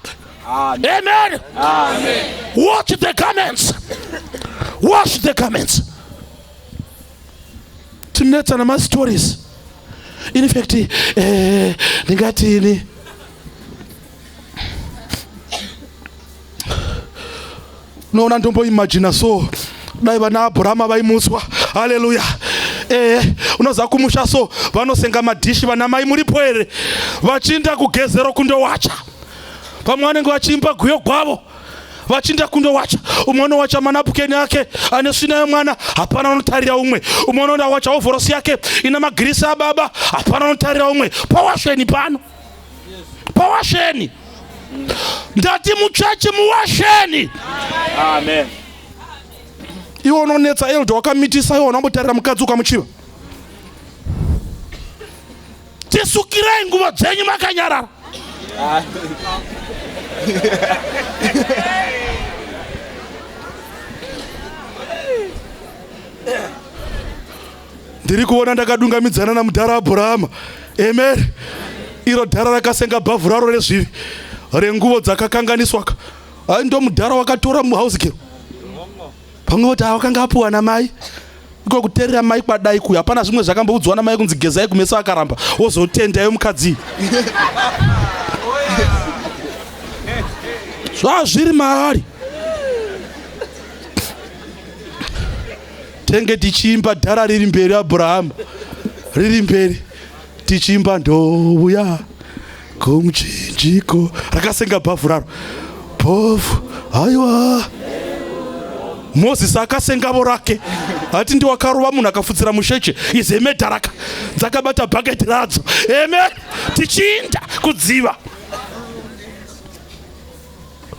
Amen. Wash the garments, wash the garments. Tinetsa namastories. In fact, ndingatini? Unoona, ndomboimagina so, dai vana Abhurahama vaimutswa. Haleluya. Ehe, unoziva kumusha so vanosenga madhishi. Vana mai muripo here? Vachiinda kugezero kundowacha. Vamwe vanenge vachiimba guyo gwavo vachiinda kundowacha. Umwe unowacha manapukeni ake ane svina yemwana, hapana unotarira umwe. Umwe unoenda wacha ovhorosi yake ina magirisi ababa, hapana unotarira umwe. Pawasheni pano, pawasheni. Ndati muchechi muwasheni. Amen. Iwe unonetsa elder, wakamitisa. Iwe unombotarira mukadzi ukamuchiva. Tisukirai nguvo dzenyu makanyarara. Ndiri kuona ndakadungamidzana namudhara Abhurahama. Amen. Iro dhara rakasenga bhavhu raro rezvivi, renguvo dzakakanganiswaka. Ai, ndo mudhara wakatora muhouse girl. Pamwe kuti wakanga apuwa namai. Iko kuteerera mai kwadai kuya, hapana zvimwe zvakamboudzwa namai kunzi gezai kumeso, akaramba, wozotendayo mukadzi. Zvazviri maari. Tenge tichiimba, dhara riri mberi, Abhurahama riri mberi, tichiimba ndovuya kumuchinjiko, rakasenga bhavhu raro bhovhu. Aiwa, Mozisi akasengavo rake. Hati ndiwakarova munhu akafutsira musheche izeme dharaka dzakabata bhaketi radzo. Amen. Tichiinda kudziva,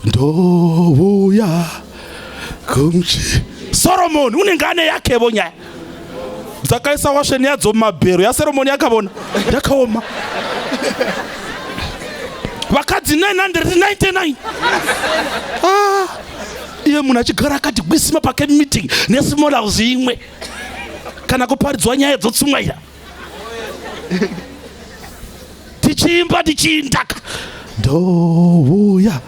ndovuya kumuchi. Soromoni unenge ane yakevo nyaya, dzakaisa washeni yadzo mumabhero. YaSoromoni yakavona yakaoma, vakadzi 999. Ah, iye munhu achigara akati gwisima pake, meeting nesmall house imwe, kana kuparidzwa nyaya dzotsumwaira, tichiimba, tichiindaka, ndouya.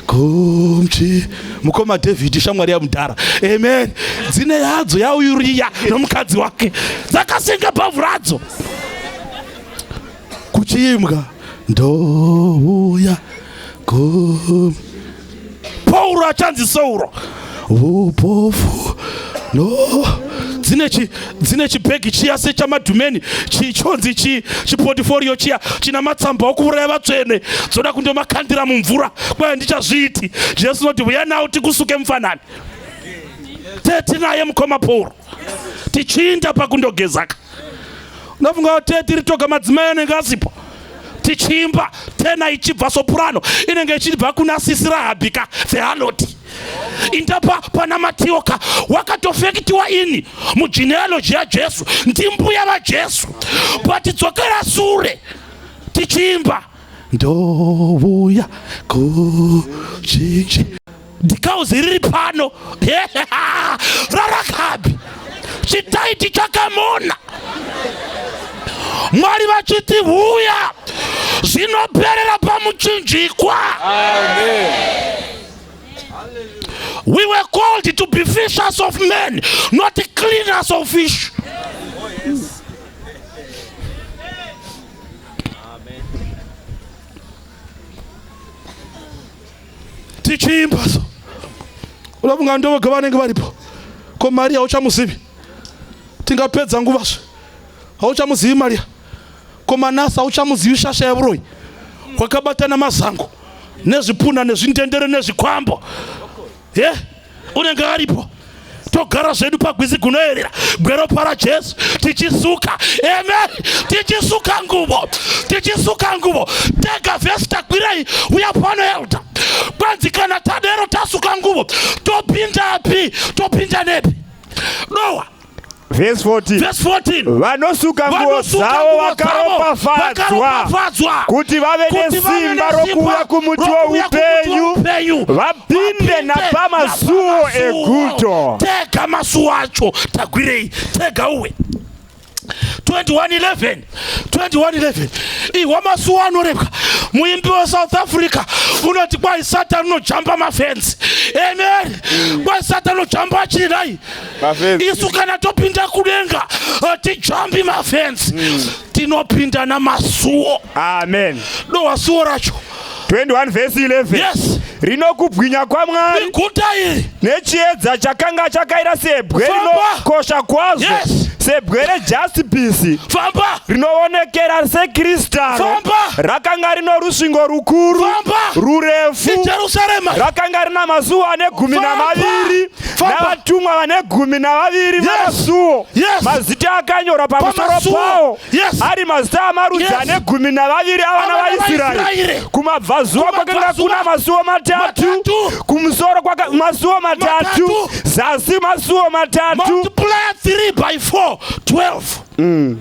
Kumchi mukoma David shamwari yamudhara. Amen. Dzine yadzo yaUriya nomukadzi wake. Dzakasenga bhavhu radzo. Kuchiimbwa ndouya kum Pauro achanzi Sauro. Upofu no dzine chi dzine chibhegi chiya sechamadhumeni chichonzi chi chipotiforiyo chiya china matsamba okuuraya vatsvene dzoda kundomakandira mumvura kwai ndichazviiti Jesu unoti vuya nawo tikusuke mufanani tetinaye mukoma Pauro tichiinda pakundogezaka unofunga kuti tiri toga madzimai anenge asipo tichiimba tena ichibva soprano inenge ichibva kuna sisi rahabhika the harlot indapa pana matioka wakatofekitiwa ini mugenealogy yajesu ndimbuya vajesu but dzokera sure tichiimba ndouya kuchinji Dhikauzi riri pano rarakabi chitaiti chakamona Mwari vachiti huya zvinoperera pamuchinjikwa. We were called to be fishers of men, not cleaners of fish. Tichiimba so unofunga ndovoga vanenge varipo ko Maria hauchamuzivi tingapedza nguva zve hauchamuzivi Maria ko Manasa hauchamuzivi shasha yevuroyi kwakabatana mazango nezvipuna nezvindendere nezvikwambo ye yeah. Unenge aripo togara zvedu pagwizi gunoerera gweropa raJesu tichisuka amen tichisuka nguvo tichisuka nguvo tega vhesi tagwirei uya pano elda kwanzi kana tadero tasuka nguvo topindapi topinda nepi dowa Verse 14. Verse 14. Vanosuka nguo dzavo vakaropafadzwa kuti vave nesimba rokuuya kumuti woupenyu vapinde napamasuo eguto. Tega masuo acho tagwirei tega uwe 2111 2111 ihwa masuo anorebwa muimbi wesouth africa unoti kwai satani unojamba mafenzi amen kwai satani unojamba achidai isu kana topinda kudenga hatijambi mafenzi tinopinda namasuo amen dowa suo racho 21 vhesi 11 yes rinokubwinya kwamwari iguta iri nechiedza chakanga chakaita sebwe Famba. rinokosha kwazvo Yes. sebwe rejasipisi famba rinoonekera sekristaro Famba. rakanga rino rusvingo rukuru Famba. rurefu ijerusarema rakanga rina masuo ane gumi Famba. namaviri Famba. navatumwa vane gumi navaviri Yes. vamasuo Yes. mazita akanyorwa pamusoro Pamasuo. pawo Yes. ari mazita amarudzi Yes. ane gumi navaviri avana Avana vaIsraeri vaIsraeri. kumabvazuva kwakanga Kumabvazuva. kuna masuo matatu Matatu. kumusoro kwaka masuo matatu Matatu. zasi masuo matatu multiply 3 by 4 12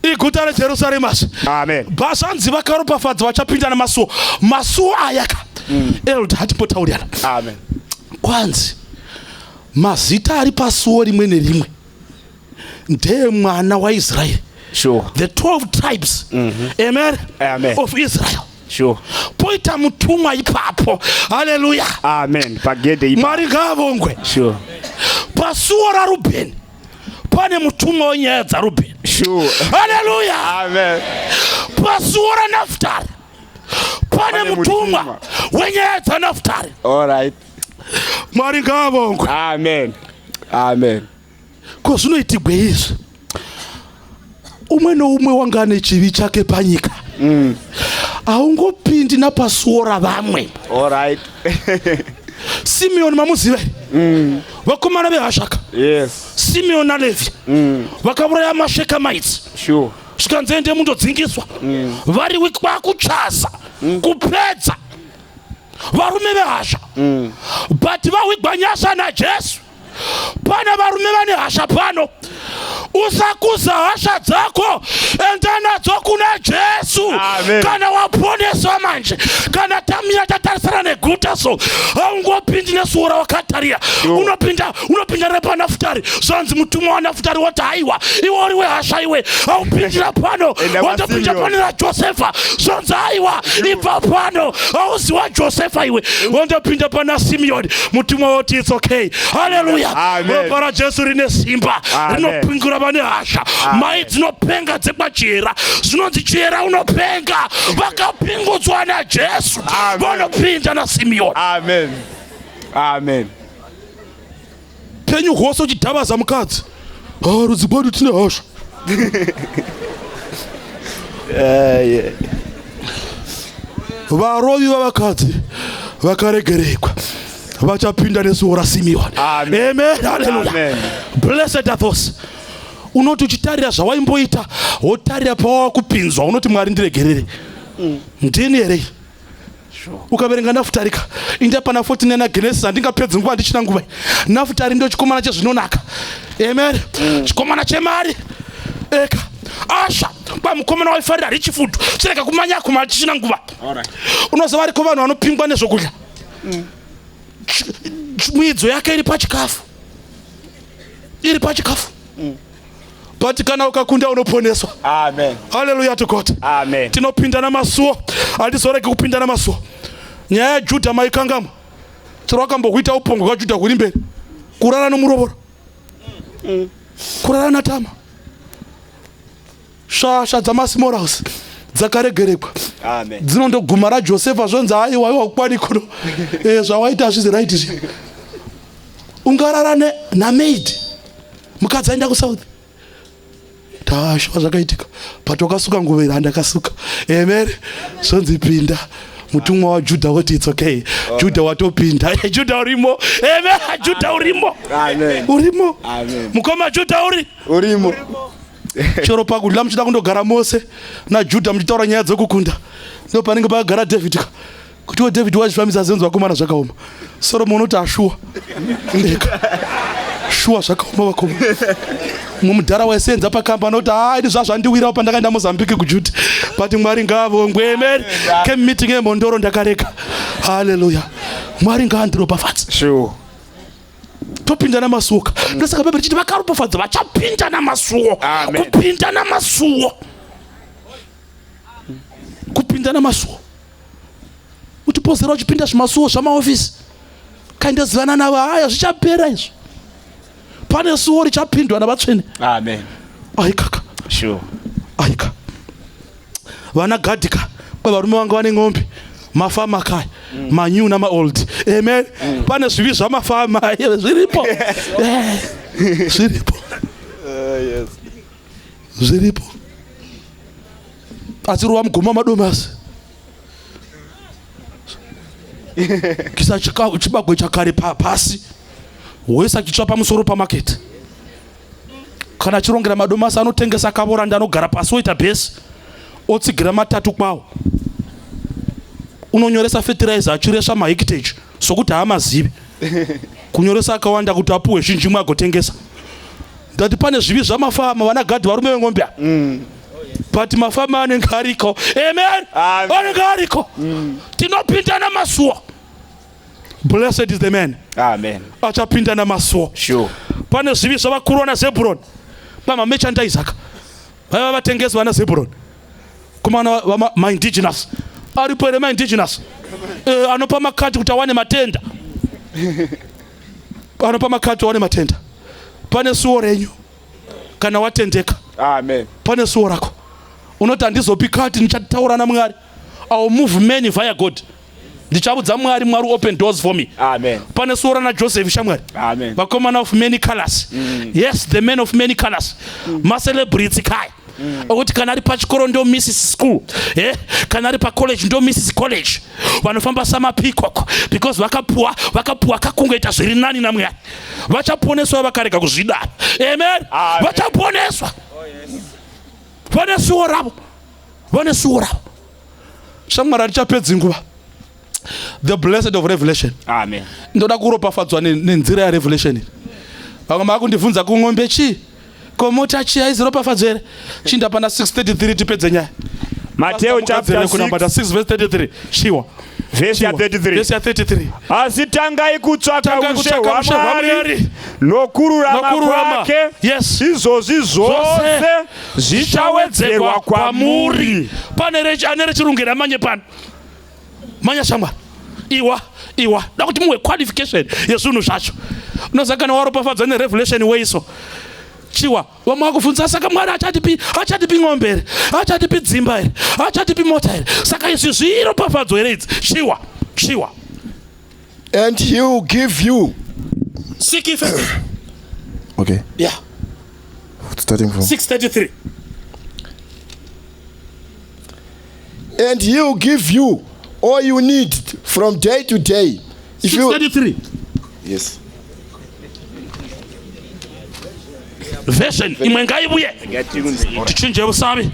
iguta rejerusarema amen bhasanzi vakaropafadza vachapinda namasuo masuo ayaka elda hatimbotauriana amen kwanzi mazita ari pasuo rimwe nerimwe ndeemwana waIsraeri sure the 12 tribes amen, Amen. of Israel sure poita mutumwa ipapo haleluya amen pagedhe ipa mwari ngaavongwe sure pasuo rarubheni pane mutumwa wenyaya dzarubheni sure haleluya amen pasuo ranaftari pane Pane mutumwa mutumwa. wenyaya dzanaftari all right mwari ngaavongwe amen amen ko zvinoitigwe izvi umwe noumwe wanga ane chivi chake panyika haungopindi napasuo ravamwe all right simeoni mamuziva here vakomana vehashaka yes simeoni nalevhi vakauraya mashekamaitsi sure zvikanzi ende mundodzingiswa vari kwakutsvaza kupedza varume vehasha but vawigwa nyasha najesu pane varume vane hasha pano usakuza hasha dzako enda nadzo kuna jesu Amen. kana waponeswa manje kana tamira Wakatarisana neguta so haungopindi nesuwo rawakatarira. Unopinda unopinda nepanafutari. Zvanzi mutumwa wanafutari woti haiwa, iwe uri wehasha iwe, haupindira pano. Enda Watopinda kwaSimeoni. pane raJosefa. Zvanzi haiwa, ibva pano, hauzi waJosefa iwe. Wondopinda pana Simeoni. Mutumwa woti it's okay. Haleluya. Amen. Ropa raJesu rine simba. Amen. Rinopingura vane hasha. Mai dzinopenga dzekwaChihera, zvinonzi Chihera unopenga, vakapingudzwa naJesu. Amen. Vanopinda naSimeoni. Amen. Amen. Penyu hwose uchidhavaza mukadzi. Ah, rudzi gwedu tine hasha. Varovi vavakadzi vakaregerekwa vachapinda nesuwo raSimeoni. Amen. Amen. Hallelujah. Amen. Blessed are those. Unoti uchitarira zvawaimboita, wotarira pawava kupinzwa, unoti Mwari ndiregerere, ndini here? Ukaverenga Nafutarika, inda pana 49 naGenesis, handingapedzi nguva, handichina nguva. Nafutari ndo chikomana chezvinonaka. Amen. Chikomana chemari eka asha kwamukomana waifarira rich food. Chirega kumanya kuma, tichina nguva. Unoziva variko vanhu vanopingwa nezvokudya. Miidzo yake iri pachikafu, iri pachikafu. But kana ukakunda unoponeswa. Amen. Haleluya to God. Amen. Tinopinda namasuo, handizoregi kupinda namasuo. Nyaya yaJudha maikangama. Chero wakambokuita upongo hwaJudha huri mberi, kurara nomurovoro, kurara natama. Shasha dzamasimorals dzakaregerekwa. Amen. Dzinondoguma raJosefa. Zvonzi aiwa, iwa kwani kuno. Zvawaita hazvizi right izvi. Ungarara namaid, mukadzi aenda kuSouth. Tashuwa zvakaitika, but wakasuka nguvo iri? Handakasuka. Amen. Zvonzi pinda. Mutumwa waJudha woti it's okay. Judha watopinda. Judha urimo. Amen. Judha urimo. Amen. Urimo. Amen. Mukoma Judha uri Urimo. Chero pakudya muchida kundogara mose naJudha muchitaura nyaya dzokukunda, ndo panenge pakagara David ka. Kutiwo David wazvifambisa zenzi, vakomana, zvakaoma. Solomon unoti ashuwa eka shuwa zvakaoma vakoma. Mumwe mudhara waisenza pakamba anoti hai, ndi zvazvandiwirawo pandakaenda Mozambique kujuti, but Mwari ngaavongwe. Amen. Camp meeting yemhondoro ndakareka. Haleluya. Mwari ngaandiropafadze. Sure. Topinda namasuo ka. Ndosaka Bhaibheri richiti vakaropafadzwa vachapinda namasuo. Amen. Kupinda namasuo, kupinda namasuo. Utipozera uchipinda zvimasuo zvamaofisi, kaindozivana navo. Haya, zvichapera izvo. Pane suo richapindwa navatsvene. Amen. Aikaka. Sure. Aika vana Gadhika kwevarume vanga vane ng'ombe, mafama kaya, manew namaold. Amen. Pane zvivi zvamafama zviripo. Zviripo. Yes. Zviripo. Achirova mugoma madomasi kisa chibagwe chakare pasi, woisa chitsva pamusoro pamaketi. Kana achirongera madomasi anotengesa akavoranda, anogara pasi, oita bhesi, otsigira matatu kwawo. Unonyoresa fertilizer achiresva mahekiteji sokuti haamazivi kunyoresa akawanda kuti apuhwe zhinji imwe agotengesa. Ndati pane zvivi zvamafama, vana Gadhi, varume veng'ombe ava. But mafama anenge ariko. Amen. Amen. Anenge ariko. Tinopinda namasuo. Blessed is the man Amen. achapinda namasuo. Sure. Pane zvivi zvavakuru vana Zebhuroni pamamerchandise aka vaiva vatengesi vana Zebhuroni. Kumana maindigenous aripo here? Maindigenous anopa makati kuti awane matenda, anopa makati awane matenda. Pane suo renyu kana watendeka. Amen. Pane suo rako. Unoti handizopi kati, ndichataura naMwari. I will move many via God. Ndichaudza Mwari, Mwari open doors for me. Amen. Pane suo rana Joseph, shamwari. Amen. Vakomana of many colors. Yes, the men of many colors, macelebrity kaya okuti kana ari pachikoro ndo Mrs School, kana ari pacollege ndo Mrs College. Vanofamba samapeacock because vakapuwa kakungoita zviri nani naMwari. Vachaponeswa vakarega kuzvidara. Amen. Amen. Vachaponeswa. Vane suo ravo, vane suo ravo, shamwari. Hatichapedzi nguva. The blessed of Revelation. Amen. Ndoda kuropafadzwa nenzira yaRevelation iyi. Vamwe makundibvunza kung'ombe chii, komota chii, haiziropafadzo here? Chinda pana 633 tipedze nyaya. Mateo chapter Kunambata 6 6 verse 33, shiwa. Vhesi ya 33. Vhesi ya 33. Asi tangai kutsvaka Tangai ushe kutsvaka ushe hwaMwari hwaMwari nokururama nokururama. kwake. Yes. Izvozvi Zvose zvose zvichawedzerwa kwamuri. Pane rechi ane rechirungu here manye pano? Manya shamwari. Iwa, iwa. Da kuti muwe qualification yezvinhu zvacho. Unoziva kana waropafadzwa nerevelation weiso. Chiwa, vamwe vakubvunza saka Mwari achatipi achatipi ng'ombe here? Achatipi dzimba here? Achatipi mota here? Saka izvi zviropafadzo here idzi? Chiwa, chiwa. And he will give you. Seek ye first. Okay. Yeah. Starting from. 633. And he will give you all you need from day to day. If you 633. Yes. Version imwe ngaivuye. Tichinje usavi.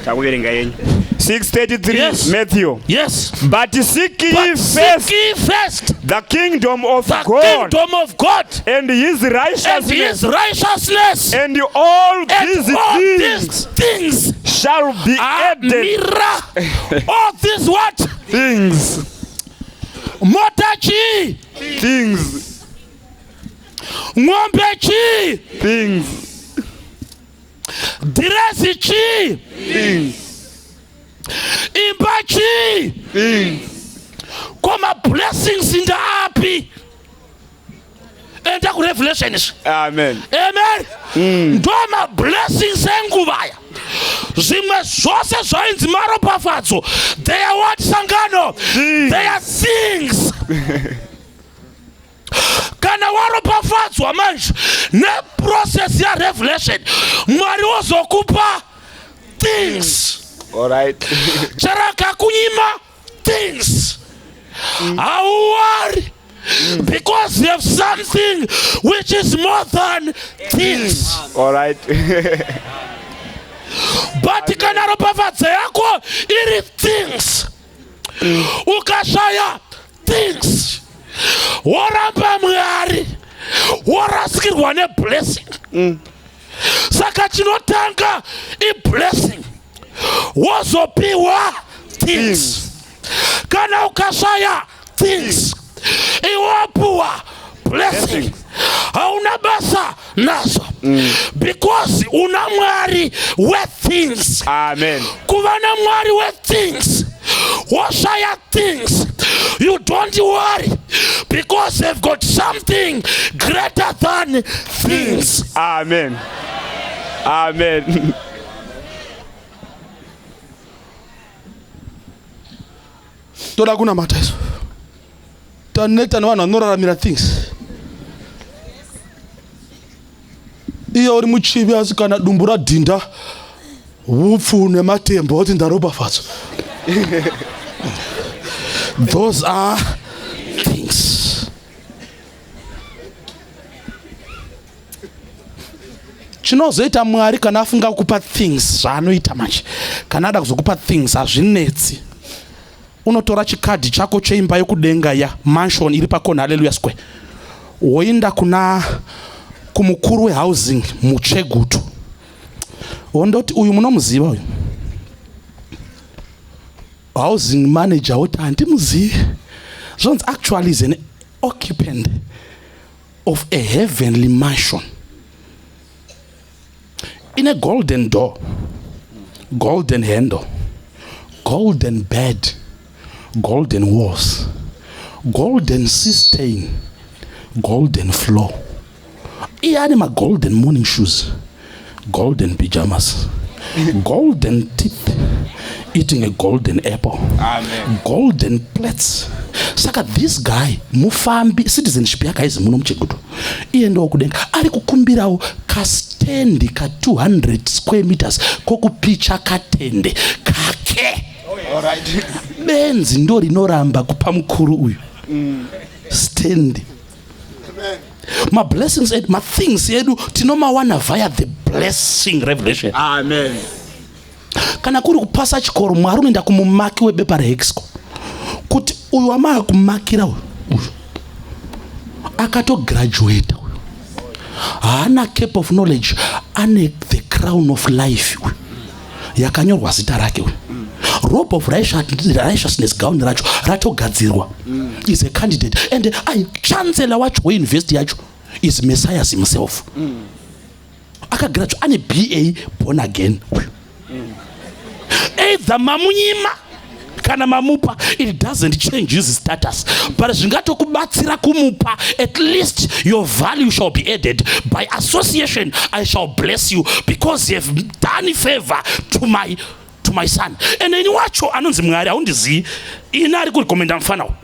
Takuverenga yenyu. 633 Yes. Matthew. Yes. But seek ye But first seek ye first the kingdom of the God kingdom of God and his and righteousness, his righteousness, and all and these all things these things shall be are added. Mira. All these what? Things. Mota chii? Things. Ng'ombe chii? Things. Dhirezi chii? Things. Imba chii? Things. Ko mablessings ndaapi? Enda kurevelation izvi. Amen. Amen. Ndo mablessings enguva aya. Zvimwe zvose zvainzi maropafadzo, they are what, sangano? They are things. Kana waropafadzwa manje neprocess yarevelation, Mwari wozokupa things. All right. Chero akakunyima things, hauwari, because you have something which is more than things. All right. But kana ropafadzo yako iri things, ukashaya things, woramba Mwari, worasikirwa neblessing. Saka chinotanga iblessing, wozopiwa things. Kana ukashaya things, iwopuwa blessing, hauna basa nazo, because una Mwari wethings. Amen. Kuva naMwari wethings, woshaya things, you don't worry, because they've got something greater than things. Amen. Amen. Toda kunamata izvo. Taneta nevanhu vanoraramira things. Iye uri muchivi, asi kana dumbu radhinda upfu nematembo, oti ndaropafadzwa. Those are things. Chinozoita Mwari kana afunga kupa things, zvaanoita manje, kana ada kuzokupa things, hazvinetsi. Unotora chikadhi chako cheimba yokudenga, ya mansion iri pakona Hallelujah Square, woenda kuna kumukuru wehousing muChegutu, wondoti, "Uyu munomuziva uyu?" Housing manager woti, "Handimuzivi." Zvonzi, "Actually is an occupant of a heavenly mansion in a golden door, golden handle, golden bed, golden walls, golden cistern, golden floor. Iye ane magolden morning shoes, golden pyjamas, golden teeth, eating a golden apple." Amen. Golden plates. Saka this guy mufambi, citizenship yake haizi muno muChegutu, iye ndokudenga. Ari kukumbirawo kastendi ka200 square meters kokupicha katende kake. All right. Benzi ndo rinoramba kupa mukuru uyu stendi. Mablessings edu, mathings edu, tinomawana via the blessing revelation. Amen. Kana kuri kupasa chikoro, Mwari unoenda kumumaki webepa reHexco kuti, "Uyu wamaa kumakira uyu, uyu akatograduata uyu, haana cap of knowledge, ane the crown of life uyu yakanyorwa zita rake uyu." Robe of righteousness, gown racho ratogadzirwa. Is a candidate, and ai chancellor wacho weuniversity yacho is Messias himself. Akagraduate ane BA, born again. Either mamunyima kana mamupa, it doesn't change his status, but zvingatokubatsira kumupa. At least your value shall be added. By association, I shall bless you because you have done favor to my son. And ini wacho anonzi Mwari haundizivi. Ini ari kurecommenda mufanawo,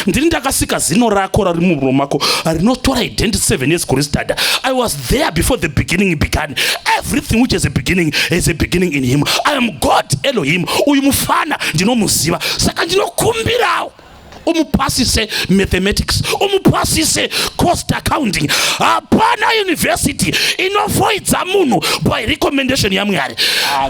ndini ndakasika zino rako rari murumo mako rinotora identity 7 years kuristada. I was there before the beginning began. Everything which is a beginning is a beginning in him. I am God Elohim. Uyu mufana ndinomuziva, saka ndinokumbirawo umupasise mathematics, umupasise cost accounting. Hapana university inofoidza munhu by recommendation yaMwari.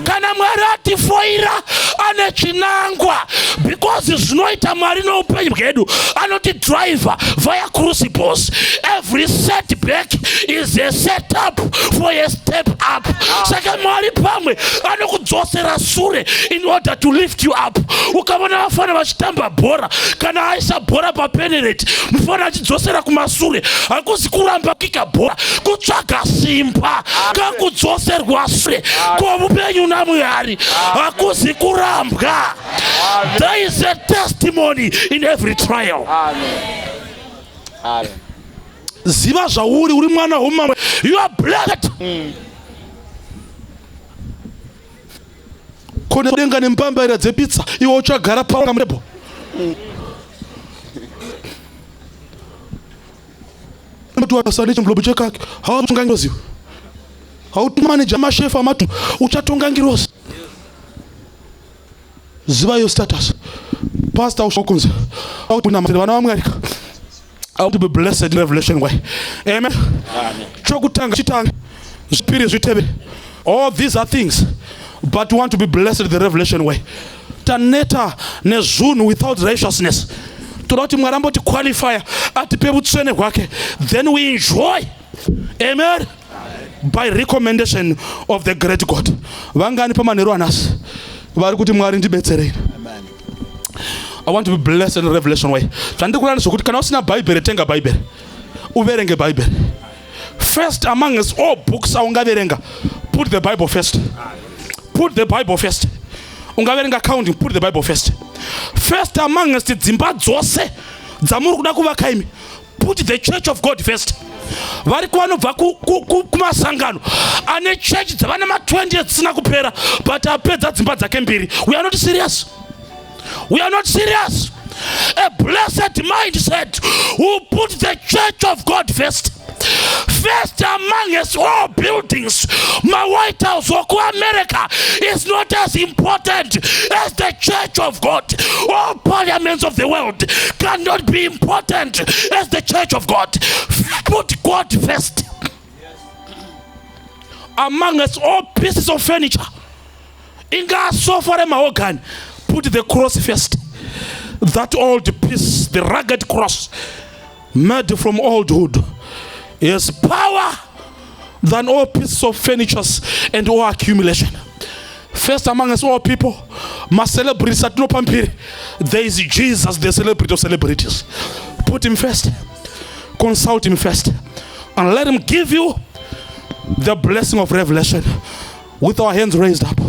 Kana Mwari atifoira, ane chinangwa, because zvinoita Mwari noupenyu hwedu, anoti driver via crucibles. Every setback is a setup for a step up. Saka Mwari pamwe anokudzosera sure in order to lift you up. Ukaona vafana vachitamba bhora, kana aisa bhora papenalty, mufana achidzosera kumasure, hakuzi kuramba kika bhora, kutsvaga simba. Kakudzoserwa sure kwomupenyu naMwari hakuzi kurambwa. There is a testimony in every trial. Amen. Amen. Ziva zvauri. Uri mwana womamwe. You are blessed. Kone denga nembambaira dzepizza, iwe uchagara pakamurebo. Chekake hautonga ngirozi, haumaneja mashefu amatu, uchatonga ngirozi. Ziva your status. Pastor ushokunze vana vaMwari, I want to be blessed in revelation way. Amen. Chokutanga chitanga, zvipiri zviteve. All these are things, but we want to be blessed the revelation way. Taneta nezvunhu without righteousness. Toda kuti Mwari amboti qualify, atipe utsvene hwake, then we enjoy. Amen. By recommendation of the great God. Vangani pamanheru anhasi vari kuti, "Mwari, ndibetserei. I want to be blessed in revelation way"? Zvandiri kureva ndezvokuti kana usina Bhaibheri, tenga Bhaibheri, uverenge Bhaibheri. First among us all books aungaverenga, put the Bible first. Put the Bible first. Ungaverenga accounting, put the Bible first. First amongst dzimba dzose dzamuri kuda kuvaka imi, put the church of God first. Vari kuvanobva kumasangano ane chechi dzava nema20 years dzisina kupera, but apedza dzimba dzake mbiri. We are not serious. We are not serious. A blessed mindset will put the church of God first. First among us all buildings, my White House or America is not as important as the church of God. All parliaments of the world cannot be important as the church of God. Put God first. Among us all pieces of furniture, ingasofa remahogany, put the cross first. That old piece, the rugged cross made from old wood, is power than all pieces of furnitures and all accumulation. First among us all people, macelebrities atinopa mbiri, there is Jesus, the celebrity of celebrities. Put him first. Consult him first and let him give you the blessing of revelation. With our hands raised up,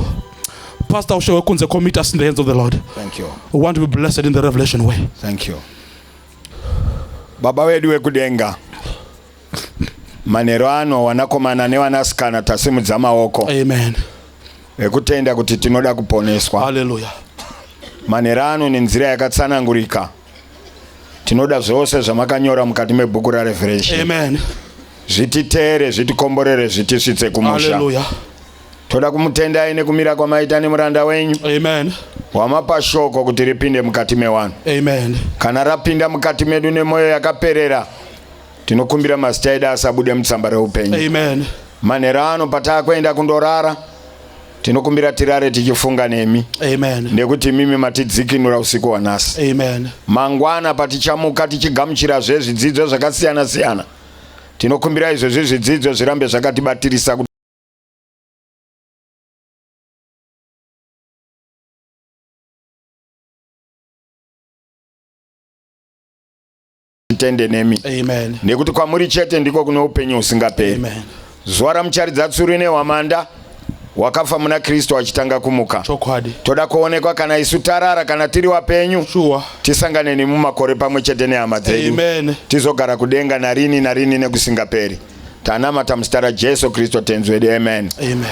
Pastor Ushewekunze, commit us in the hands of the Lord. Thank you. We want to be blessed in the revelation way. Thank you. Baba vedu vekudenga, manheru ano vanakomana nevanasikana tasimudza maoko Amen. ekutenda kuti tinoda kuponeswa. Hallelujah. Manheru ano nenzira yakatsanangurika tinoda zvose zvamakanyora mukati mebhuku raRevelation Amen. zvititere, zvitikomborere, zvitisvitse kumusha. Hallelujah. Toda kumutendai nekumira kwamaita nemuranda wenyu Amen. wamapa shoko kuti ripinde mukati mewanhu. Amen. Kana rapinda mukati medu nemwoyo yakaperera, tinokumbira mazita edu asabude mutsamba reupenyu. Amen. Manheru ano pataakuenda kundorara, tinokumbira tirare tichifunga nemi, Amen. nekuti mimi matidzikinura usiku hwanhasi. Amen. Mangwana patichamuka tichigamuchirazve zvidzidzo zvakasiyana-siyana, tinokumbira izvozvi zvidzidzo zvirambe zvakatibatirisa. titende nemi. Amen. Nekuti kwamuri chete ndiko kune upenyu husingaperi. Amen. Zuva ramucharidza tsuri nehwamanda, wakafa muna Kristu achitanga kumuka. Chokwadi. Toda kuonekwa kana isu tarara kana tiri wapenyu. Shuwa. Tisangane nemi mumakore pamwe chete nehama dzedu. Amen. Tizogara kudenga narini narini nekusingaperi. Tanamata muzita raJesu Kristu tenzi wedu. Amen. Amen.